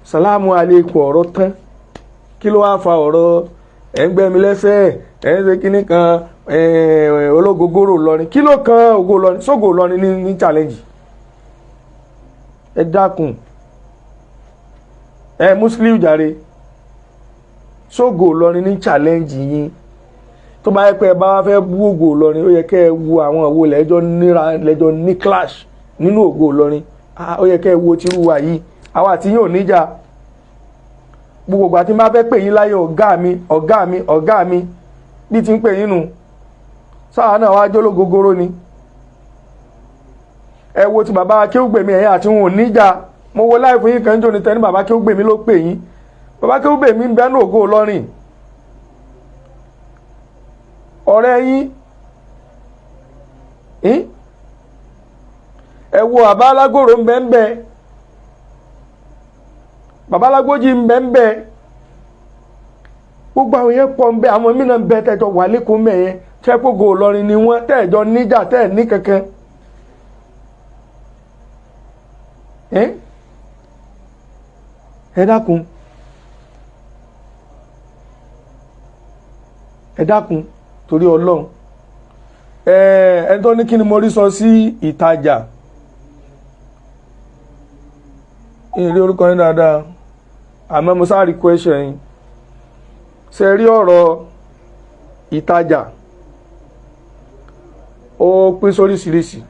Salamu aleykum, ọ̀rọ̀ tán. Kí ló wá fa ọ̀rọ̀ ẹ̀ ń gbẹ́mi lẹ́sẹ̀, ẹ̀ ń ṣe kinní kan, ológogoro lọrin? Kí ló kan ògo lọrin sógo lọrin ní challenge? Ẹ dákun, ẹ Muslim jàre, sógo lọrin ní challenge yín? Tó bá yẹ pé ẹ bá wá fẹ́ bú ògo Ìlọrin, ó yẹ kẹ́ ẹ wo àwọn òwò lẹ́jọ́ níra, lẹ́jọ́ ní clash nínú ògo Ìlọrin. Ó yẹ kẹ́ ẹ wo tírú wa yìí, àwa àti yín ò níjà. Gbogbo ìgbà tí n bá fẹ́ pè yín láyé, ọ̀gá mi, ọ̀gá mi, ọ̀gá mi, bí ti ń pè yín nu, sáà náà wá jólógógóró ni. Ẹ wo ti bàbá Akéwùgbèmí, ẹ̀yìn àti wọn ò níjà. Mo wo live yín kan jò ní tẹ́ni bàbá Akéwùgbèmí ló pè yín. Bàbá Akéwùgbèmí ń bẹ́nu ògo Ìlọrin, ọ̀rẹ́ yín. Ẹ wo bàbá alágòrò ń bẹ́ ń bẹ́, bàbá alágbójì ń bẹ́ ń bẹ́, gbogbo àwọn yẹn pọ̀ ń bẹ́. Àwọn mìíràn ń bẹ tẹ́jọ wà lẹ́kọ̀ọ́ mẹ́yẹn, tẹ́pọ̀gò Ìlọrin ni wọ́n, tẹ́ẹ̀jọ níjà, tẹ́ẹ̀ ní kankan. Ẹ dákun, ẹ dákun, torí Ọlọ́run. Ẹ tó ní kí ni mo rí sọ sí ìtajà, ìrí orúkọ yín dáadáa, àmọ́ mo sáré question yín. Ṣe rí ọ̀rọ̀ ìtajà, ó pín sóríṣiríṣi.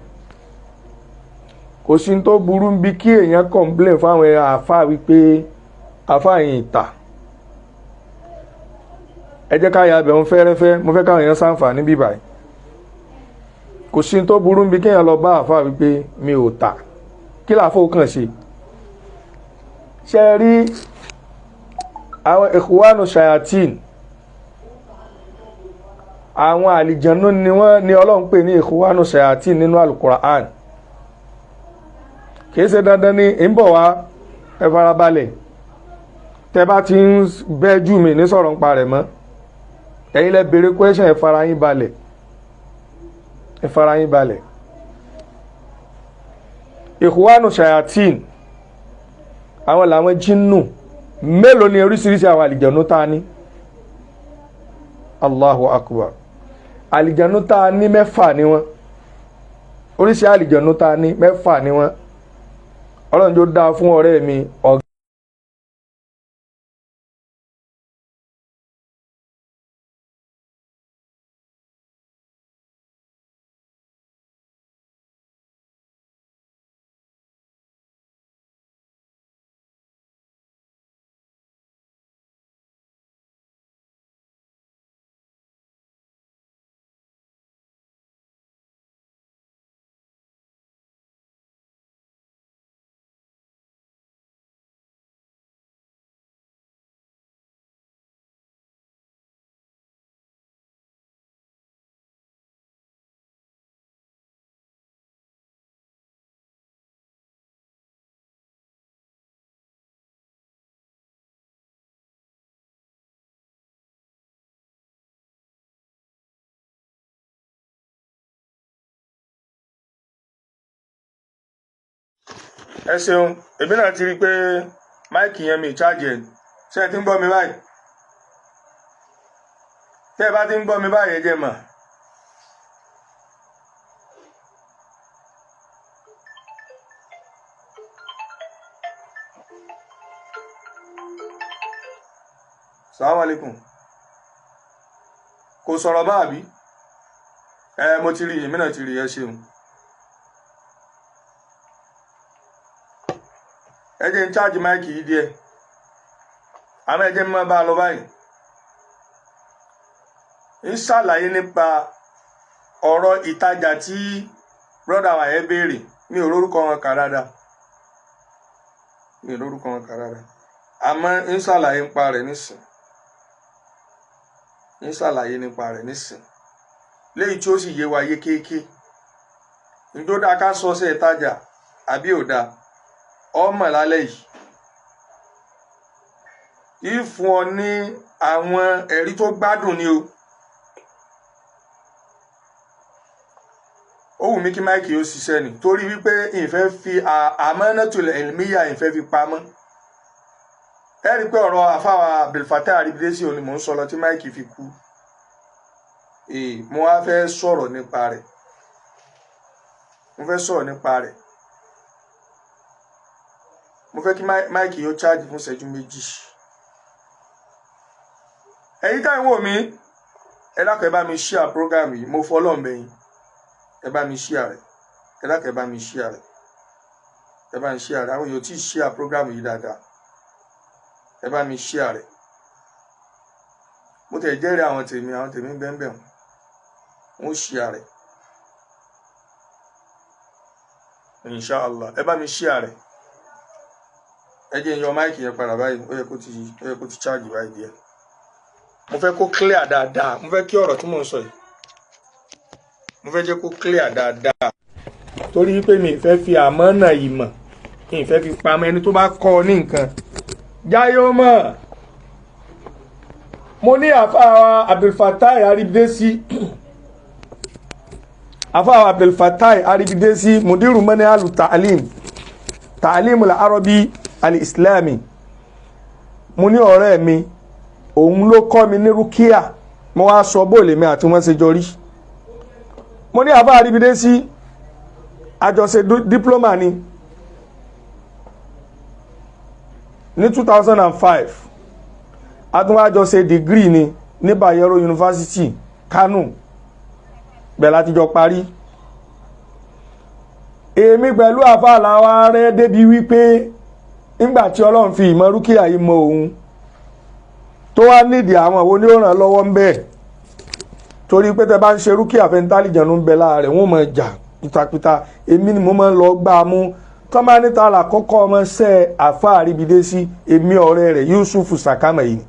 Kò sí tó burú bí kí èèyàn complain fáwọn àáfàá wípé àáfàá yìí ìta. Ẹ jẹ́ ká ya abẹ̀ ń fẹ́rẹ́fẹ́, mo fẹ́ káwọn èèyàn ṣàǹfààní bí báyìí. Kò sí tó burú bí kéèyàn lọ bá àáfàá wípé mi ò tà. Kí làáfóò kàn ṣe? Ṣe rí àwọn ikhwanu shayatin, àwọn àlìjànú ni wọ́n ní Ọlọ́run pè ní ikhwanu shayatin nínú Alukur'an. Kìí ṣe dandan ni ń bọ̀ wá, ẹ farabalẹ̀. Tẹ bá ti ń bẹ́ jù mí ní sọ̀rọ̀ ń pa rẹ̀ mọ́, ẹ̀yin lẹ béèrè question, ẹ fara yín balẹ̀, ẹ fara yín balẹ̀. Ikhwanu shayatin, àwọn làwọn jinnu. Mélòó ni oríṣiríṣi àwọn àlìjànú tá a ní? Allahu akbar. Àlìjànú tá a ní, mẹ́fà ni wọ́n. Oríṣi àlìjànú tá a ní, mẹ́fà ni wọ́n. Ọlọ́run tó dáa fún ọ̀rẹ́ mi, ọ̀gá. Ẹ ṣeun. Èmi náà ti rí i pé mic yẹn mi charge ẹ̀. Ṣé ẹ ti ń gbọ́ mi báyìí? Tẹ́ ẹ bá ti ń gbọ́ mi báyìí, ẹ jẹ́ mọ̀. Salaam alaikum. Kò sọ̀rọ̀ bá àbí? Ẹ mo ti rí, èmi náà ti rí. Ẹ ṣeun. Ẹ jẹ́ ń charge mic yìí díẹ̀, àmọ́ ẹ jẹ́ ń máa bá a lọ báyìí. Ń ṣàlàyé nípa ọ̀rọ̀ ìtajà tí brọ́dà wa yẹn béèrè. Mi ò rórúkọ wọn kà dáadáa, mi ò rórúkọ wọn kà dáadáa, àmọ́ ń ṣàlàyé nípa rẹ̀ nísìn. Ń ṣàlàyé nípa rẹ̀ nísìn léyìí tí ó sì yé wa yékéyéké. Njó dáa ká sọ ọṣẹ ìtajà àbí ò dáa? Ọmọ lálẹ́ yìí ìfún ọ ní àwọn ẹ̀rí tó gbádùn ni o. Ó wù mí kí máìkì ó ṣiṣẹ́ ni, torí wípé ìfẹ́ fi àmọ́nàtul ilmiya ìfẹ́ fi pamọ́. Ẹ rí i pé ọ̀rọ̀ àfáwà Abdulfatai Aribidesi òní mò ń sọ lọ tí máìkì fi kú. Mo wá fẹ́ sọ̀rọ̀ nípa rẹ̀. Mo fẹ́ sọ̀rọ̀ nípa rẹ̀. Mo fẹ́ kí máìkì yóò chájì fún ìṣẹ́jú 2. Ẹ̀yin táyìn wò mí, ẹ dákun ẹ bá mi share program yìí, mo fọlọ́ọ̀ bẹ̀yìn. Ẹ bá mi share rẹ̀. Ẹ dákun ẹ bá mi share rẹ̀. Ẹ bá mi share rẹ̀. Àwọn èèyàn tí share program yìí dáadáa. Ẹ bá mi share rẹ̀. Mo tẹ̀ jẹ́rìí àwọn tèmi bẹ́ẹ̀ wọ́n share rẹ̀. Inshallah. Ẹ bá mi share rẹ̀. Ẹ jẹ́ n yọ máìkì yẹn padà báyìí, ó yẹ kó ti charge báyìí díẹ̀. Mo fẹ́ kó clear dáadáa. Mo fẹ́ kí ọ̀rọ̀ tí mò ń sọ yìí, mo fẹ́ jẹ́ kó clear dáadáa, torí wípé mi fẹ́ fi àmọ́nà ìmọ̀, mi fẹ́ fi pamọ́ ẹni tó bá kọ́ ọ ní nǹkan. Jáyọ́ mọ̀, mo ní àfáà Abdulfatai Aribidesi, àfáà Abdulfatai Aribidesi, mudiru mani alu ta'alim ta'alim al-arabi al-islami. Mo ní ọ̀rẹ́ mi, òun ló kọ́ mi ní rúkìá. Mo wá sọ bóòlù mi àti wọ́n ṣe jọ rí. Mo ní àfáà Aribidesi, àjọṣe diploma ni ní 2005, àtúnwájọṣe degree ni ní Bayero University, Kano, bẹ́ẹ̀ láti jọ parí. Èmi pẹ̀lú àfáà làwa rẹ́ débi wípé nígbà tí Ọlọ́run fi ìmọ̀ rúkìá yìí mọ òun, tó wá nídìí àwọn wo ni ó ràn lọ́wọ́ ń bẹ́ẹ̀, torí pé tẹ bá ń ṣe rúkìá fẹ́ntálìjẹ̀nu ń bẹ láàrẹ̀, wọ́n máa jà pitapita. Èmi ni mo máa ń lọ gbá a mú. Tọ́ máa níta làkọ́kọ́ ọmọ ṣẹ́ àfáà Aribidesi, èmi ọ̀rẹ́ rẹ̀ Yusufu Sakama yìí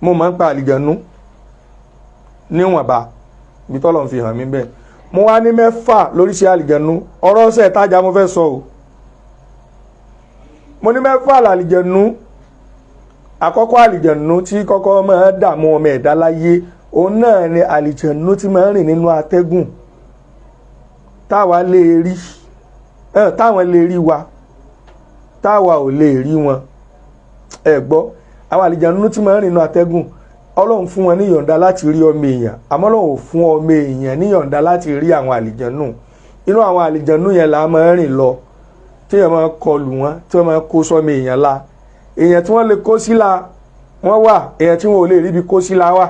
mo máa ń pa àlìjẹ̀nu níwọ̀nba ibi tọ́lọ̀ ń fi hàn mí bẹ́ẹ̀. Mo wá ní 6 lóríṣi àlìjẹ̀nu. Ọ̀rọ̀ ọ̀sẹ̀ ìtajà mo fẹ́ sọ o. Mo ní 6 làlìjẹ̀nu. Àkọ́kọ́ àlìjẹ̀nu tí kọ́kọ́ máa ń dààmú ọmọ ẹ̀dá láyé, òun náà ni àlìjẹ̀nu tí máa ń rìn nínú atẹ́gùn, táwa lè rí, táwọn lè rí wa, táwa ò lè rí wọn. Ẹ gbọ́, àwọn àlìjẹ̀nu tí máa ń rìn nínú atẹ́gùn, Ọlọ́run fún wọn ní yọ̀ǹda láti rí ọmọ èèyàn, àmọ́ Ọlọ́run ò fún ọmọ èèyàn ní yọ̀ǹda láti rí àwọn àlìjẹ̀nu. Inú àwọn àlìjẹ̀nu yẹn là máa ń rìn lọ, tí èèyàn máa kọlù wọn, tí wọ́n máa kó sọmọ èèyàn la. Èèyàn tí wọ́n lè kó sí la wọ́n wà, èèyàn tí wọ́n ò lè ríbi kó sí la wà.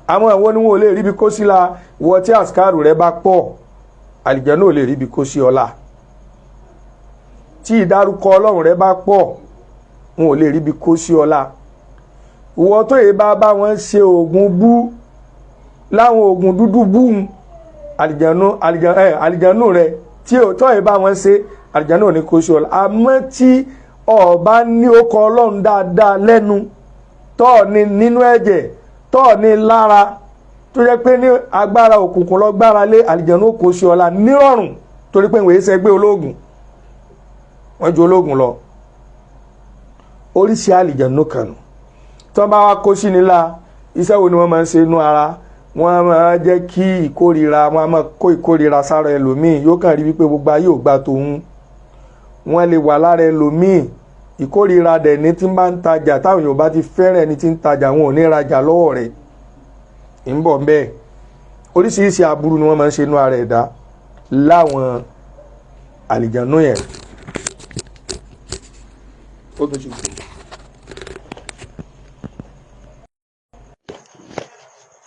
Àwọn ẹ̀wọ́n ni wọ́n ò lè ríbi kó sí la. Wọ́n tí àsìkárù rẹ bá pọ̀, àlìjẹ̀nu ò lè ríbi kó sí ọ la. Tí ìdárúkọ Ọlọ́run rẹ bá pọ̀, wọn ò lè ríbi kó sí ọ la. Ìwọ tó yẹ bá bá wọn ṣe oògùn bú, láwọn oògùn dúdú bú, àlìjẹ̀nu rẹ tí tó yẹ bá wọn ṣe, àlìjẹ̀nu ò ní kó sí ọ la. Àmọ́ tí ọba ní okọ Ọlọ́run dáadáa lẹ́nu, tọ́ ní nínú ẹ̀jẹ̀, tọ́ ní lára, tó jẹ́ pé ní agbára òkùnkùn lọ gbára lé, àlìjẹ̀nu ó kó sí ọ la nírọ̀rùn, torí pé ìwé ṣẹgbẹ́ ológun, wọ́n ju ológun lọ. Oríṣi àlìjẹ̀nu kànú tí wọ́n bá wá kó sí ni la, iṣẹ́ wo ni wọ́n máa ń ṣe inú ara? Wọ́n máa jẹ́ kí ìkórira, wọ́n máa kó ìkórira sára ẹlòmíì, yóò kàn rí wípé gbogbo ayé ò gba tòun. Wọ́n lè wà lára ẹlòmíì, ìkórira dẹ̀ ní tí bá ń tajà, táwọn Yorùbá ti fẹ́ràn ẹni tí ń tajà, wọn ò ní rajà lọ́wọ́ rẹ̀. Ń bọ̀ bẹ́ẹ̀. Oríṣiríṣi aburú ni wọ́n máa ń ṣe inú ara ẹ̀dá láwọn àlìjànú yẹn. Ó tún ti kú.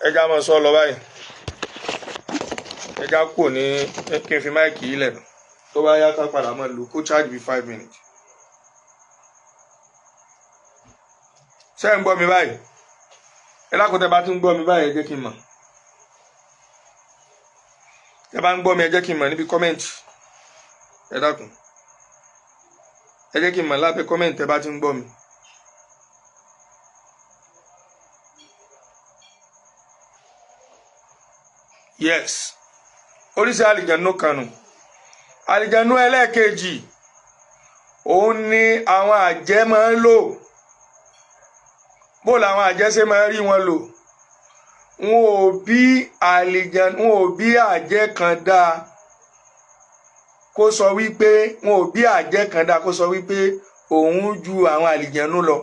Ẹja máa sọ lọ báyìí. Ẹja kò ní kí n fi máìkì yìí lẹ̀. Tó bá yá ká padà máa lò kó charge bí 5 minutes. Ṣé ń gbọ́ mi báyìí? Ẹ dákun tẹ́ bá tún gbọ́ mi báyìí, ẹ jẹ́ kí n mọ̀. Tẹ́ bá ń gbọ́ mi, ẹ jẹ́ kí n mọ̀ níbi kọ́mẹ́ǹtì. Ẹ dákun. Ẹ jẹ́ kí n mọ̀ lábẹ́ kọ́mẹ́ǹtì tẹ́ bá ti ń gbọ́ mi. Yes, oríṣi àlìjànú kan nù. Àlìjànú ẹlẹ́ẹ̀kejì, òun ni àwọn àjẹ́ máa ń lò. Bó làwọn àjẹ́ ṣe máa ń rí wọn lò? Wọn ò bí àlìjànú, wọn ò bí àjẹ́ kan dáa kó sọ wípé, wọn ò bí àjẹ́ kan dáa kó sọ wípé òun ju àwọn àlìjànú lọ.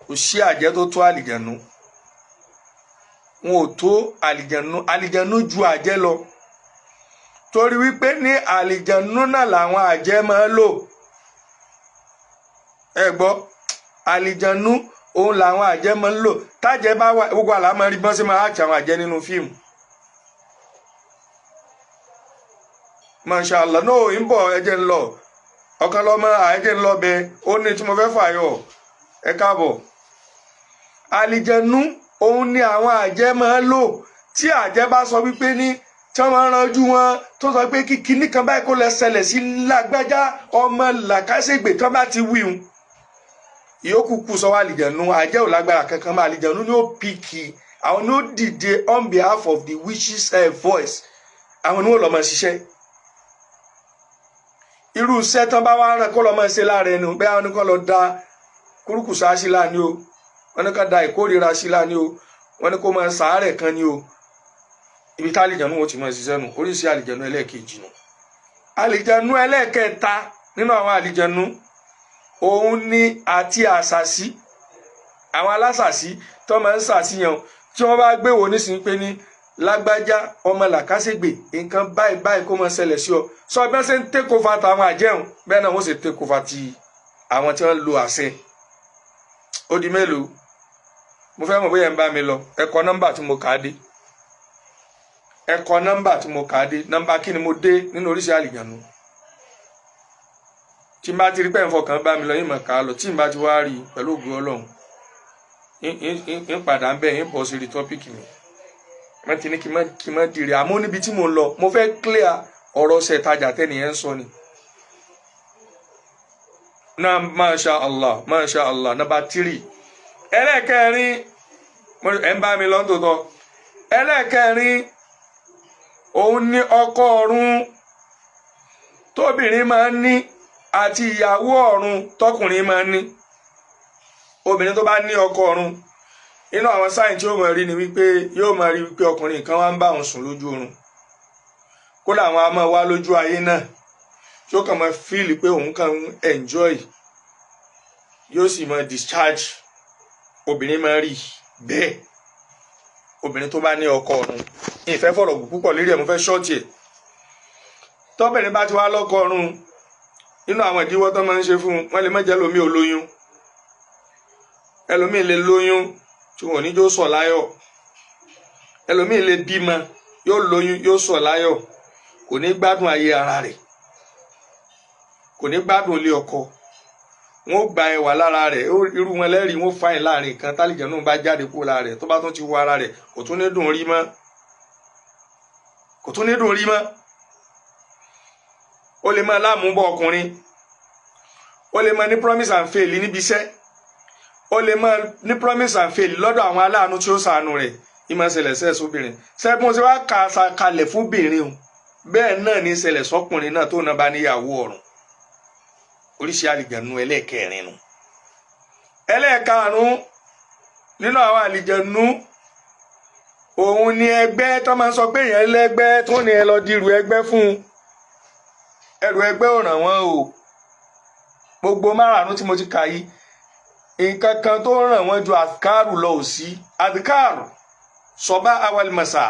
Kò sí àjẹ́ tó tó àlìjànú, wọn ò tó àlìjànú. Àlìjànú ju àjẹ́ lọ, torí wípé ní àlìjànú náà làwọn àjẹ́ máa ń lò. Ẹ gbọ́, àlìjànú òun làwọn àjẹ́ máa ń lò. Tájẹ́ bá wà, gbogbo àlá máa rí bọ́n sí máa àti àwọn àjẹ́ nínú fíìmù. Mashallah, no ń bọ̀, ẹjẹ́ ń lọ ọ̀kan lọ́mọ, ẹjẹ́ ń lọ bẹ, ó ní tí mo fẹ́ fàyọ. Ẹ káàbọ̀. Àlìjànú òun ni àwọn àjẹ́ máa ń lò. Tí àjẹ́ bá sọ wípé ní tí wọ́n máa ń ranjú wọn, tó sọ pé kí kinní kan báyìí kó lè ṣẹlẹ̀ sí lágbájá ọmọ làkàṣègbè, tí wọ́n bá ti wí hun, ìyókù kù sọ wá àlìjànú. Àjẹ́ ò lágbára kankan mọ́, àlìjànú ni ó pìkì àwọn, ni ó dìde on behalf of the witches voice, àwọn ni wọ́n lọ́ máa ṣiṣẹ́. Irú iṣẹ́ tán bá wá rán kó lọ́ máa ṣe lára ẹnu bẹ́ẹ̀, àwọn ni kó lọ da kúrúkùsá sí láàní o, wọ́n ní ká da ìkórira sí láàní o, wọ́n ní kó máa sàárẹ̀ kan ní o. Ibi tá àlìjànú wọn ti máa ṣiṣẹ́ nù. Oríṣi àlìjànú ẹlẹ́ẹ̀kejì nù. Àlìjànú ẹlẹ́ẹ̀kẹta nínú àwọn àlìjànú, òun ni àti àṣàṣì. Àwọn alásàṣì tó máa ń ṣàṣìyàn, tí wọ́n bá gbé wò nísìnyí pé ní lágbájá ọmọ làkàṣègbè, nǹkan báyìí báyìí kó máa ṣẹlẹ̀ sí ọ, sọ bí wọ́n ṣe ń take over tàwọn àjẹun, bẹ́ẹ̀ náà wọ́n ṣe take over ti àwọn tí wọ́n ń lo àṣẹ. Ó di mélòó? Mo fẹ́ mọ̀ bóyá ń bá mi lọ. Ẹ kọ nọ́mbà tí mo kà á dé, ẹ kọ nọ́mbà tí mo kà á dé. Nọ́mbà kí ni mo dé nínú oríṣi àlìjànú? Tí n bá ti rí pé nfọkàn bá mi lọ, yín mọ̀ ká lọ. Tí n bá ti wá rí pẹ̀lú ògùn Ọlọ́run, ń padà ń bẹ̀, ń bọ̀ sí rí tọ́pìkì mi. Wọ́n ti ní kí n má dìrì, àmọ́ níbi tí mo ń lọ, mo fẹ́ clear ọ̀rọ̀ ṣe ìtajà tẹ́nìyẹn ń sọ ni. Náà, masha Allah, masha Allah. Nọ́mbà 3. Ẹlẹ́ẹ̀kẹrin, ẹ̀ ń bá mi lọ tòótọ́. Ẹlẹ́ẹ̀kẹrin, òun ni ọkọ ọ̀run tóbìnrin máa ń ní àti ìyàwó ọ̀run tọkùnrin máa ń ní. Obìnrin tó bá ní ọkọ ọ̀run, inú àwọn sáyìn tí ó máa rí ni wípé yóò máa rí wípé ọkùnrin kan wá ń bá òun sùn lójú oorun. Kódà àwọn a máa wá lójú ayé náà, tí ó kàn máa fíìlì pé òun kàn ń enjoy, yóò sì máa discharge. Obìnrin máa rí bẹ́ẹ̀, obìnrin tó bá ní ọkọ ọ̀run. Ìfẹ́ fọ̀rọ̀ púpọ̀ lérí ẹ̀, mo fẹ́ ṣọ́ọ̀tì ẹ̀. Tọ́bìnrin bá ti wá lọ́kọ ọ̀run, nínú àwọn ìdíwọ́ tó máa ń ṣe fún un, wọ́n lè má jẹ́ lómi ò lóyún. Ẹlòmíì lè lóyún tí wọn ò ní jó sọ̀ láyọ̀. Ẹlòmíì lè bímọ, yóò lóyún, yóò sọ̀ láyọ̀, kò ní gbádùn ayé ara rẹ̀, kò ní gbádùn ilé ọkọ. Wọn ó gba ẹwà lára rẹ̀. Irú wọn lẹ́rìí wọn fàyìn láàrin kan, tálíjànú bá jáde kó lára rẹ̀, tó bá tún ti wọ ara rẹ̀, kò tún ní dùn rí mọ́, kò tún ní dùn rí mọ́. Ó lè máa láàmú bọ ọkùnrin, ó lè máa ní promise and fail níbi iṣẹ́, ó lè máa ní promise and fail lọ́dọ̀ àwọn aláàánú tí ó ṣàánú rẹ̀. Ìmọ̀ ṣẹlẹ̀ sẹ́ẹ̀sì obìnrin sẹ́gun tí wàá kà á kalẹ̀ fún obìnrin o, bẹ́ẹ̀ náà ní ṣẹlẹ̀ sọ́kùnrin náà tó náà bá níyàwó ọ̀run. Oríṣi àlìjànú ẹlẹ́ẹ̀kẹrin nu. Ẹlẹ́ẹ̀karùn-ún nínú àwọn àlìjànú, òun ni ẹgbẹ́ tó máa ń sọ pé èèyàn lẹ́gbẹ́, tó ní ẹ lọ dirù ẹgbẹ́ fún un. Ẹrù ẹgbẹ́ ò ràn wọ́n o. Gbogbo márààrún tí mo ti kà yìí, nǹkan kan tó ràn wọ́n ju àdìkárù lọ ò sí. Àdìkárù sọba awalimasa,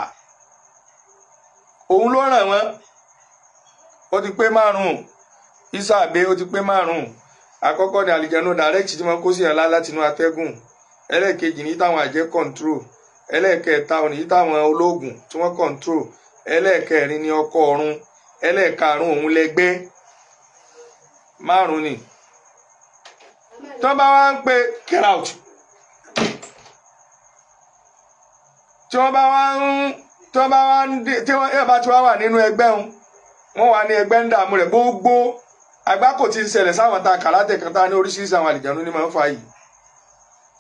òun ló ràn wọ́n. Ó ti pé márùn-ún isabe, ó ti pé márùn-ún. Àkọ́kọ́ ni àlìjẹ̀nú direct tí wọ́n kó sí ẹ̀la látinú atẹ́gùn. Ẹlẹ́ẹ̀kejì ní táwọn àjẹ́ control. Ẹlẹ́ẹ̀kẹta ní táwọn ológun tí wọ́n control. Ẹlẹ́ẹ̀kẹrin ní ọkọ ọ̀run. Ẹlẹ́ẹ̀karùn-ún òun lẹ́gbẹ́. Márùn-ún ni tó bá wá ń pe get out, tí wọ́n bá wá ń tí wọ́n bá wá ń tí wọ́n yóò bá ti wá wà nínú ẹgbẹ́ wọn, wọ́n wà ní ẹgbẹ́ ń dààmú rẹ̀. Gbogbo àgbákò tí ń ṣẹlẹ̀ sáwọn ta kàràtẹ̀ kan tá ní oríṣiríṣi àwọn àlìjánu ní máa ń fa yìí.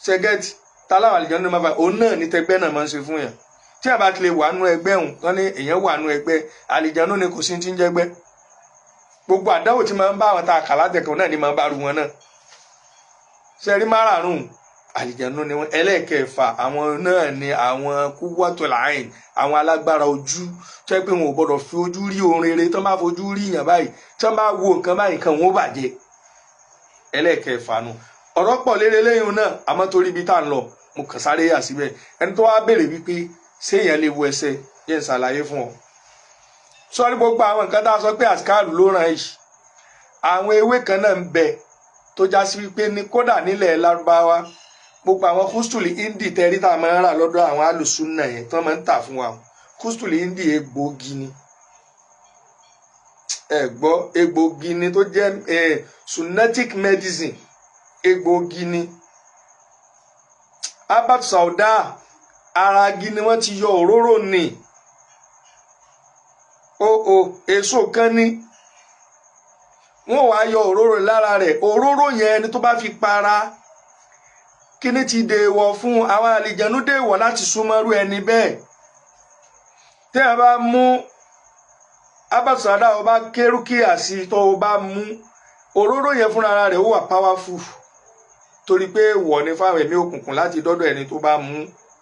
Ṣẹgẹ́tì ta láwọn àlìjánu ní máa ń fa, òun náà ní tẹgbẹ́ náà máa ń ṣe fún yàn. Tí a bá ti lè wà nú ẹgbẹ́ òun tán ní èèyàn wà nú ẹgbẹ́ àlìjánu ni, kò sí ti ń jẹ́gbẹ́. Gbogbo àdánwò tí máa ń bá àwọn tá a kà látẹ̀kọ̀ náà ni máa ń bá ru wọn náà. Sẹ́rí márààrún àlìjánu ni wọn. Ẹlẹ́ẹ̀kẹfà àwọn náà ni àwọn kúwọ́tò láàyìn, àwọn alágbára ojú, tó yẹ pé wọn ò gbọdọ̀ fi ojú rí ohun rere. Tán bá fojú rí yàn báyìí, tán bá wo nǹkan báyìí, nǹkan wọn ó bàjẹ́. Ẹlẹ́ẹ̀kẹfà nu. Ọ̀rọ̀ pọ̀ lérè lẹ́yìn náà, àmọ́ torí ibi tá à ń lọ, mo kàn sáré yà síbẹ̀. Ẹni tó wá béèrè wípé séèyàn lè wo ẹsẹ̀, yẹn ń ṣàlàyé fún ọ. Sọ́rí, gbogbo àwọn nǹkan tá a sọ pé àsìkáàlù ló ràn yìí, àwọn ewé kan náà ń bẹ tó já sí wípé ní kódà nílẹ̀ Lárúbáwá, gbogbo àwọn kústùlì indi tẹ́rí tá a máa ń rà lọ́dọ̀ àwọn alùsùnà yẹn tí wọ́n máa ń tà fún wa, kústùlì indi egbòogi ni. Ẹ gbọ́, egbòogi ni tó jẹ́ sunnatic medicine, egbòogi ni. Abat sauda, ara igi ni wọ́n ti yọ òróró ni. O èso kan ní wọ́n wàá yọ òróró lára rẹ̀. Òróró yẹn, ẹni tó bá fi para, kíní ti dèèwọ̀ fún àwọn àlìjẹ̀nú, dèèwọ̀ láti súnmọ́rú ẹni bẹ́ẹ̀. Tí a bá mú abat sauda, o bá kérúkìá sí, tó o bá mú òróró yẹn fúnra rẹ̀, ó wà powerful, torí pé wọ̀ ní fáwọn ẹ̀mí òkùnkùn láti dọ́dọ̀ ẹni tó bá mú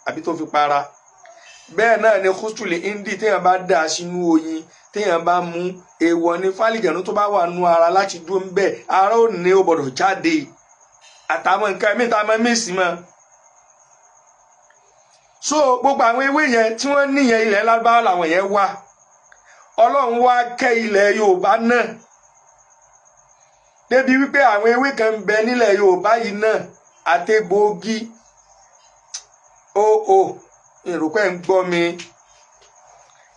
àbí tó fi para. Bẹ́ẹ̀ náà ni kústùlì indi, téèyàn bá dà sínú oyin, téèyàn bá mú, èèwọ̀ ní fálìjẹ̀nú tó bá wà nú ara láti dúró ń bẹ̀, ara ò ní, ó gbọ́dọ̀ jáde, àtàwọn nǹkan ẹ̀mí tá a máa mísì mọ́. So gbogbo àwọn ewé yẹn tí wọ́n níyẹn, ilẹ̀ Lárúbáwá làwọn yẹn wà. Ọlọ́run wá kẹ́ ilẹ̀ Yorùbá náà débi wípé àwọn ewé kan ń bẹ nílẹ̀ Yorùbá yìí náà àtẹ̀gbòógì. O ìrùpẹ́ ń gbọ́ mi.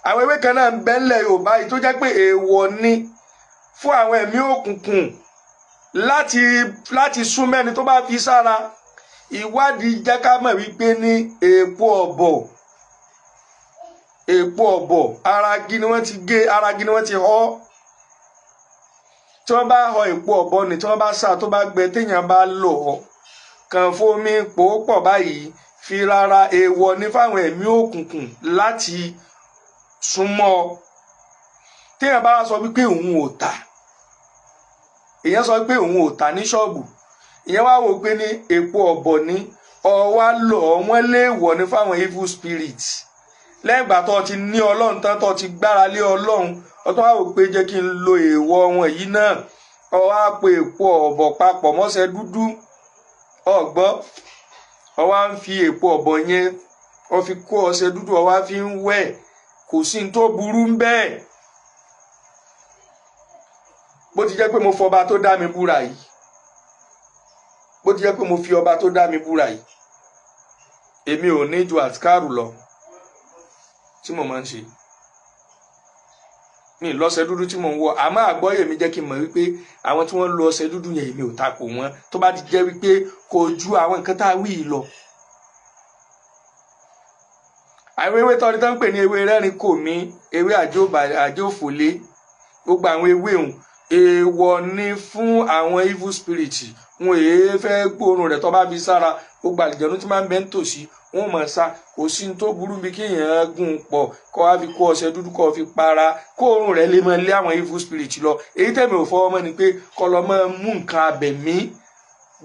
Àwọn ewé kan náà ń bẹ nílẹ̀ Yorùbá yìí tó jẹ́ pé èèwọ̀ ni fún àwọn ẹ̀mí òkùnkùn láti súnmẹ́ni tó bá fi sára. Ìwádìí jẹ́ ká mọ̀ wípé ní èèpo ọ̀bọ̀, èèpo ọ̀bọ̀, ara igi ni wọ́n ti gé, ara igi ni wọ́n ti họ. Tí wọ́n bá họ èèpo ọ̀bọ̀ ni, tí wọ́n bá sá, tó bá gbẹ, téèyàn bá lò ó, kàn fomi pò ó pọ̀ báyìí fi rárá, èèwọ̀ ní fáwọn ẹ̀mí òkùnkùn láti súnmọ́ ọ. Téèyàn bá sọ wípé òun ò tà, èèyàn sọ pé òun ò tà ní ṣọ́ọ̀bù, ìyẹn wá wò pé ní èpo ọ̀bọ̀ ní ọwá lọ, wọ́n léèwọ̀ ní fáwọn evil spirit. Lẹ́yìn ìgbà tó ti ní Ọlọ́run tán, tó ti gbára lé Ọlọ́run, ọtún wá wò pé jẹ́ kí n lo èèwọ̀ wọn yìí náà, ọwá pe èpo ọ̀bọ̀ papọ̀ mọ́ṣẹ́ dúdú, ọ̀gbọ́, ọwá ń fi èpo ọ̀bọ̀ yẹn, ó fi kó ọṣẹ dúdú, ọwá fi ń wẹ̀, kò sí ní tó burú ń bẹ́ẹ̀. Bó ti jẹ́ pé mo fọba tó dá mi búra yìí, bó ti jẹ́ pé mo fi ọba tó dá mi búra yìí, èmi ò ní ju àtikárù lọ tí mo máa ń ṣe. Mi lọ́ṣẹ dúdú tí mò ń wọ, àmọ́ àgbọ́yé mi jẹ́ kí n mọ̀ wípé àwọn tí wọ́n lo ọṣẹ dúdú yẹn, èmi ò takò wọ́n, tó bá ti jẹ́ wípé kò ju àwọn nǹkan tá a wí yìí lọ. Àwọn ewé tọ́ni tó ń pè ní ewé rẹ́rìn kò mí, ewé àjòfòlé, gbogbo àwọn ewé òun, èèwọ̀ ni fún àwọn evil spirit. Wọn èé fẹ́ gbóòórùn rẹ̀. Tó bá fi sára, gbogbo àlìjẹ̀nu tí máa ń bẹ ń tòsí, wọn mọ̀ sá. Kò sí ní tó burú bí kéèyàn gún un pọ̀, kó wá fi kó ọṣẹ dúdú, kó fi para, kó òórùn rẹ̀ lè máa lé àwọn evil spirit lọ. Èyí tẹ̀mí ò fọwọ́ mọ́ ni pé kó lọ máa mú nǹkan abẹ̀mí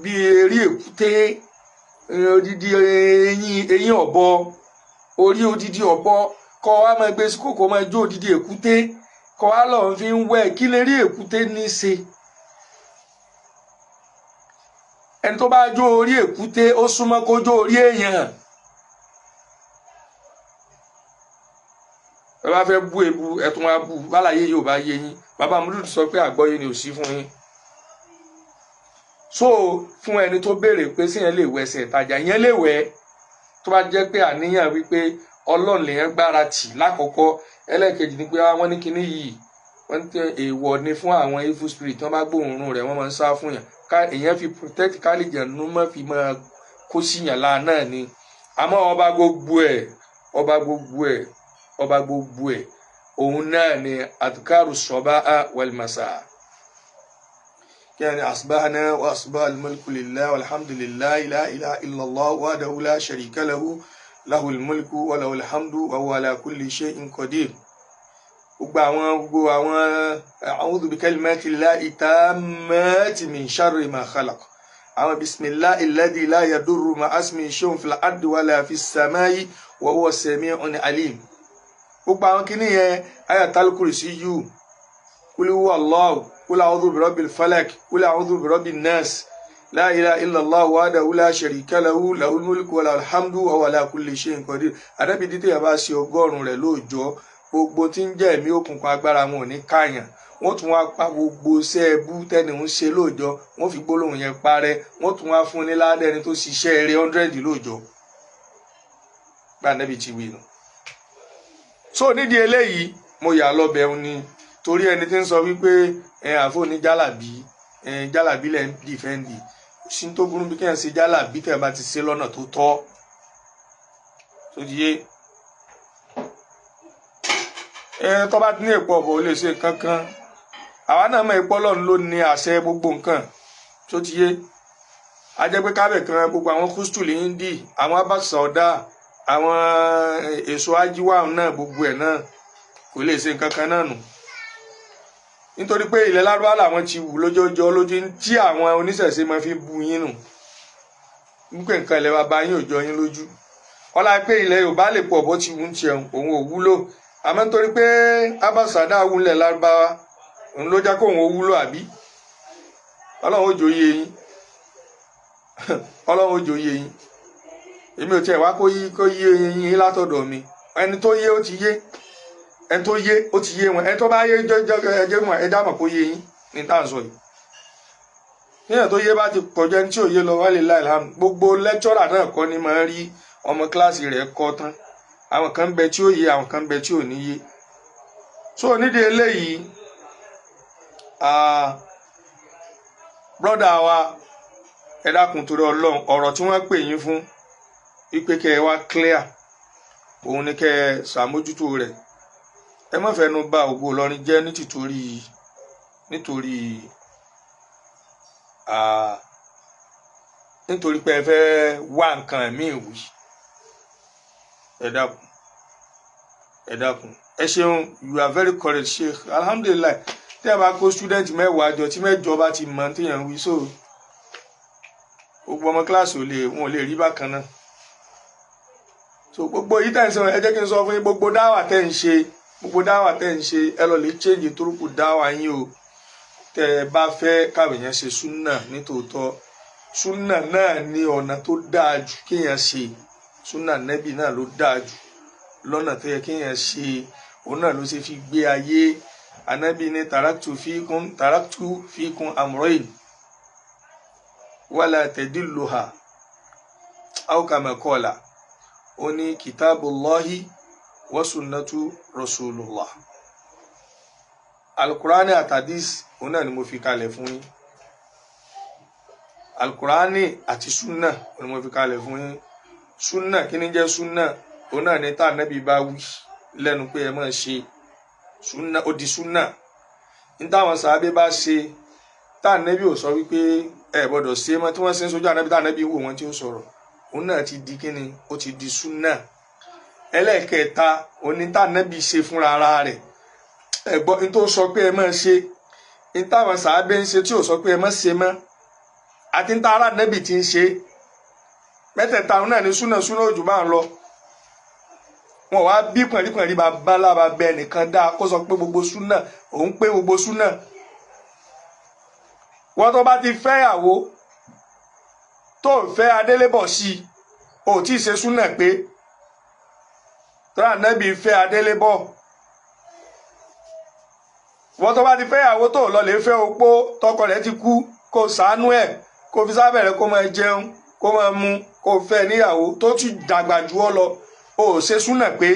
bíi eré èkúté, odidi eyín, eyín ọ̀bọ, orí odidi ọ̀bọ, kó wá máa gbé sí kòkó, máa jó odidi èkúté, kó wá lọ́ọ́ fi ń wẹ̀. Kí lè rí èkúté ní í ṣe? Ẹni tó bá jó orí èkúté, ó súnmọ́ kó jó orí èèyàn. Ẹ bá fẹ́ bú ebu, ẹ tún wá bú bálàyé yóò bá yé yín. Bàbá Múdúdú sọ pé àgbọ́yé ni ò sí fún yín. So fún ẹni tó béèrè pé síyẹn lè wẹsẹ̀ ìtajà, yẹn lè wẹ̀, tó bá jẹ́ pé àníyàn wípé Ọlọ́run lèyàn gbára tì lákọ̀ọ́kọ́. Ẹlẹ́ẹ̀kejì ni pé wọ́n ní kinní yìí, wọ́n ní èèwọ̀ ni fún àwọn evil spirit, tí wọ́n bá gbóòórùn rẹ̀, wọ́n máa ń sá fún yàn, ká èèyàn fi protect kálíjẹ̀nu mọ́ fi máa kó síyàn láà náà ni. Àmọ́ ọba gbogbo ẹ̀, ọba gbogbo ẹ̀, ọba gbogbo ẹ̀, òun náà ni adhkaru sọba wal masa. Yani asbahna wa asbaha al-mulku lillahi walhamdulillahi la ilaha illallah wahdahu la sharika lahu Lahul mulku wa lahul hamdu wa huwa ala kulli shay'in qadir. Gbogbo àwọn a'udhu bi kalimatillahi tammati min sharri ma khalaq. Àwọn bismillahi alladhi la yadurru ma'a ismihi shay'un fil ardi wala fis samai wa huwa as-sami'un alim. Gbogbo àwọn kìíní yẹn, ayatul kursiyyu, kul huwa Allahu, kul a'udhu bi rabbil falaq, kul a'udhu bi rabbin nas, la ilaha illallah wahdahu la sharika lahu, lahul mulku wa lahul hamdu wa huwa ala kulli shay'in qadir. Ànábì dídé yẹn bá ṣe 100 rẹ̀ lóòjọ́, gbogbo tí ń jẹ́ ẹ̀mí òkùnkùn agbára wọn ò ní káyàn. Wọ́n tún wá pa gbogbo iṣẹ́ ẹbú tẹ́ni ń ṣe lóòjọ́, wọ́n fi gbólóhùn yẹn parẹ́, wọ́n tún wá fún ní ládẹ́ ẹni tó ṣiṣẹ́ eré 100 lóòjọ́. Bá Ànábì ti wí nù. So nídìí eléyìí mo yà lọ́bẹ̀ òun ni, torí ẹni tí ń sọ wípé àfọ ní jálàbí, jálàbí lẹ́ ń dìfẹ́ǹdì. Sí tó burú bí kéèyàn ṣe jálàbí tẹ̀ bá ti ṣe lọ́nà tó tọ́. Tó di yé. Tó bá ní èpo ọ̀bọ̀ ò lè ṣe kankan. Àwa náà mọ̀ èpo Ọlọ́run ló ní àṣẹ gbogbo nǹkan. Tó ti yé. A jẹ́ pé kábẹ̀ kan gbogbo àwọn kústùlì ń dì, àwọn abáṣọ̀dá, àwọn èso ajíwá náà gbogbo ẹ̀ náà kò lè ṣe nǹkan kan náà nù. Nítorí pé ilẹ̀ Lárúbáwá làwọn ti wù lójoojọ́ lójú tí àwọn oníṣẹ̀ṣe máa fi bu yín nù. Wípé nǹkan ilẹ̀ bàbá yín ò jọ yín lójú. Ọlá pé ilẹ̀ Yorùbá lè pọ̀ bó ti wù ń tiẹ̀, òun ò wúlò. Àmọ́ nítorí pé abáṣọ̀dá wù ńlẹ̀ Lárúbáwá, òun ló jẹ́ kóun ó wúlò àbí? Ọlọ́run ó jò yé yín. Ọlọ́run ó jò yé yín. Èmi ò tiẹ̀ wá kó yé yín látọ̀dọ̀ mi. Ẹni tó yé ó ti yé. Ẹni tó yé ó ti yé wọn. Ẹni tó bá yé jọjọ ẹjẹ wọn, ẹ dámọ̀ kó yé yín ní tá à ń sọ yìí. Níyàn tó yé bá ti pọ̀jù ẹni tí ò yé lọ, wálé láìláàmù. Gbogbo lẹ́kítọ́rà náà kọ́ ni máa ń rí ọmọ kíláàsì rẹ̀ kọ́ tán. Àwọn kan bẹ tí ó yé, àwọn kan bẹ tí ò ní yé. So nídìí eléyìí, brọ́dà wa, ẹ dákun torí Ọlọ́run, ọ̀rọ̀ tí wọ́n pè yín fún wípé kẹ́ ẹ wá clear, òun ni kẹ́ ẹ ṣàmójútó rẹ̀. Ẹ má fẹnu bà ògo Ìlọrin jẹ́ nítorí pé ẹ fẹ́ wá nǹkan míì wí. Ẹ dákun, ẹ dákun, ẹ ṣeun. You are very correct, Sheikh. Alhamdulillah. Tí ẹ bá kó student 10 jọ, tí 8 bá ti mọ̀ téèyàn wí, so gbogbo ọmọ kíláàsì ò lè, wọn ò lè rí bákan náà. So gbogbo yìí tẹ̀ ń sọ, ẹ jẹ́ kí n sọ fún yín, gbogbo dáwà tẹ̀ ń ṣe, gbogbo dáwà tẹ̀ ń ṣe, ẹ lọ lè change turuku dáwà yín o. Tẹ́ ẹ bá fẹ́ káwọn èèyàn ṣe súnà nítòótọ́, súnà náà ní ọ̀nà tó dáa jù kéèyàn ṣe. Súnà nẹ́bì náà ló dáa jù lọ́nà tó yẹ kéèyàn ṣe, òun náà ló ṣe fi gbé ayé. Anábì ní taraktu fikum amrayn wala tadilluha aw kama qala, ó ní kitabullahi wa sunnatu rasulullah. Alukurani àtàdís, òun náà ni mo fi kalẹ̀ fún yín. Alukurani àti sunna, òun ni mo fi kalẹ̀ fún yín. Sunna, kí ni jẹ́ sunna? Òun náà ni tá ànábì bá wí lẹ́nu pé ẹ máa ṣe sunna, ó di sunna. Ní táwọn sàábé bá ṣe, tá ànábì ò sọ wípé ẹ gbọ́dọ̀ ṣe mọ́, tí wọ́n ṣe ń sojú ànábì, tá ànábì wò wọ́n tí ó sọ̀rọ̀, òun náà ti di kíni? Ó ti di sunna. Ẹlẹ́ẹ̀kẹta, òní tá ànábì ṣe fúnra ara rẹ̀. Ẹ gbọ́, ní tó sọ pé ẹ máa ṣe, ní táwọn sàábé ń ṣe tí ò sọ pé ẹ má ṣe mọ́, àti ní tá ara ànábì ti ń ṣe, mẹ́tẹ̀ẹ̀ta òun náà ní súnà. Súnà òjò bá ń lọ, wọn wá bí pọ̀nrípọ̀nrí bá lába bẹ nìkan dáa kó sọ pé gbogbo súnà òun, pé gbogbo súnà wọn. Tó bá ti fẹ́yàwó tó fẹ́ adélébọ̀ sí i, ò tí ì ṣe súnà pé tọ́lá nẹ́bí fẹ́ adélébọ̀. Wọ́n tó bá ti fẹ́yàwó tó lọ lè fẹ́ opó tọkọ rẹ̀ ti kú, kó ṣàánú ẹ̀, kó fi sábẹ̀rẹ̀, kó máa jẹun, kó máa mu, kó fẹ́ níyàwó tó ti dàgbà jù ọ́ lọ, ó ṣe súnà pé.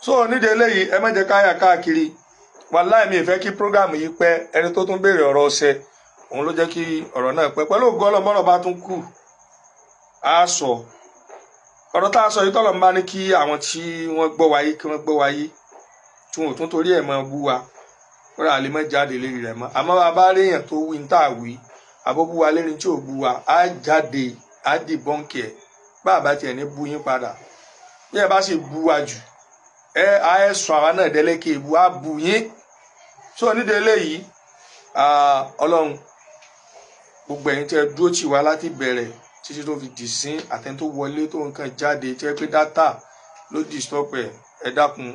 So nídìí eléyìí, ẹ má jẹ́ káyà káàkiri. Wàláì, mi ì fẹ́ kí program yìí pẹ́. Ẹni tó tún béèrè ọ̀rọ̀ ọ̀sẹ̀, òun ló jẹ́ kí ọ̀rọ̀ náà pẹ́. Pẹ̀lú ògo Ọlọ́run, bọ́rọ̀ bá tún kù, á sọ ọ̀rọ̀ tá a sọ yìí. Tọ́lọ̀ ń bá ní kí àwọn tí wọ́n gbọ́ wáyé, kí wọ́n gbọ́ wáyé, tí wọn ò tún torí ẹ̀ máa bú wa, kódà a lè má jáde lérí rẹ̀ mọ́. Àmọ́ bá a bá réèyàn tó wí ní tá a wí, àbó bú wa lérí tí ò bú wa, á jáde, á dìbọ́ǹkì ẹ̀. Bàbá tiẹ̀ ní bú yín padà, bí ẹ bá sì bú wa jù, ẹ á ẹ sọ àwa náà délẹ́kẹ̀ ìbú á bú yín. So nídìí eléyìí, Ọlọ́run, gbogbo ẹ̀yin tẹ́ dúró tì wá láti bẹ̀rẹ̀ títí tó fi dì sí, àtẹni tó wọlé tó nǹkan jáde tẹ́ pé data ló disturb ẹ̀, ẹ dákun,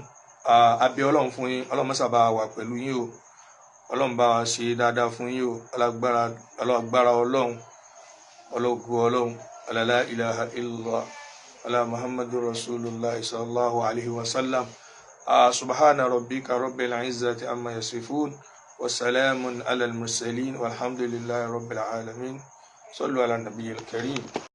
abẹ́ Ọlọ́run fún yín. Ọlọ́run mọ́sà bá wà pẹ̀lú yín o. Ọlọ́run bá wa ṣe dáadáa fún yín o. Alágbára, alágbára Ọlọ́run, ọlọ́gùn Ọlọ́run, la ilaha illallah, ala Muhammadu rasulullah sallallahu alayhi wa sallam. Subhana rabbika rabbil izzati amma yasifun wa salamun ala al-mursalin, walhamdulillahi rabbil alamin. Sallu ala nabiyil karim.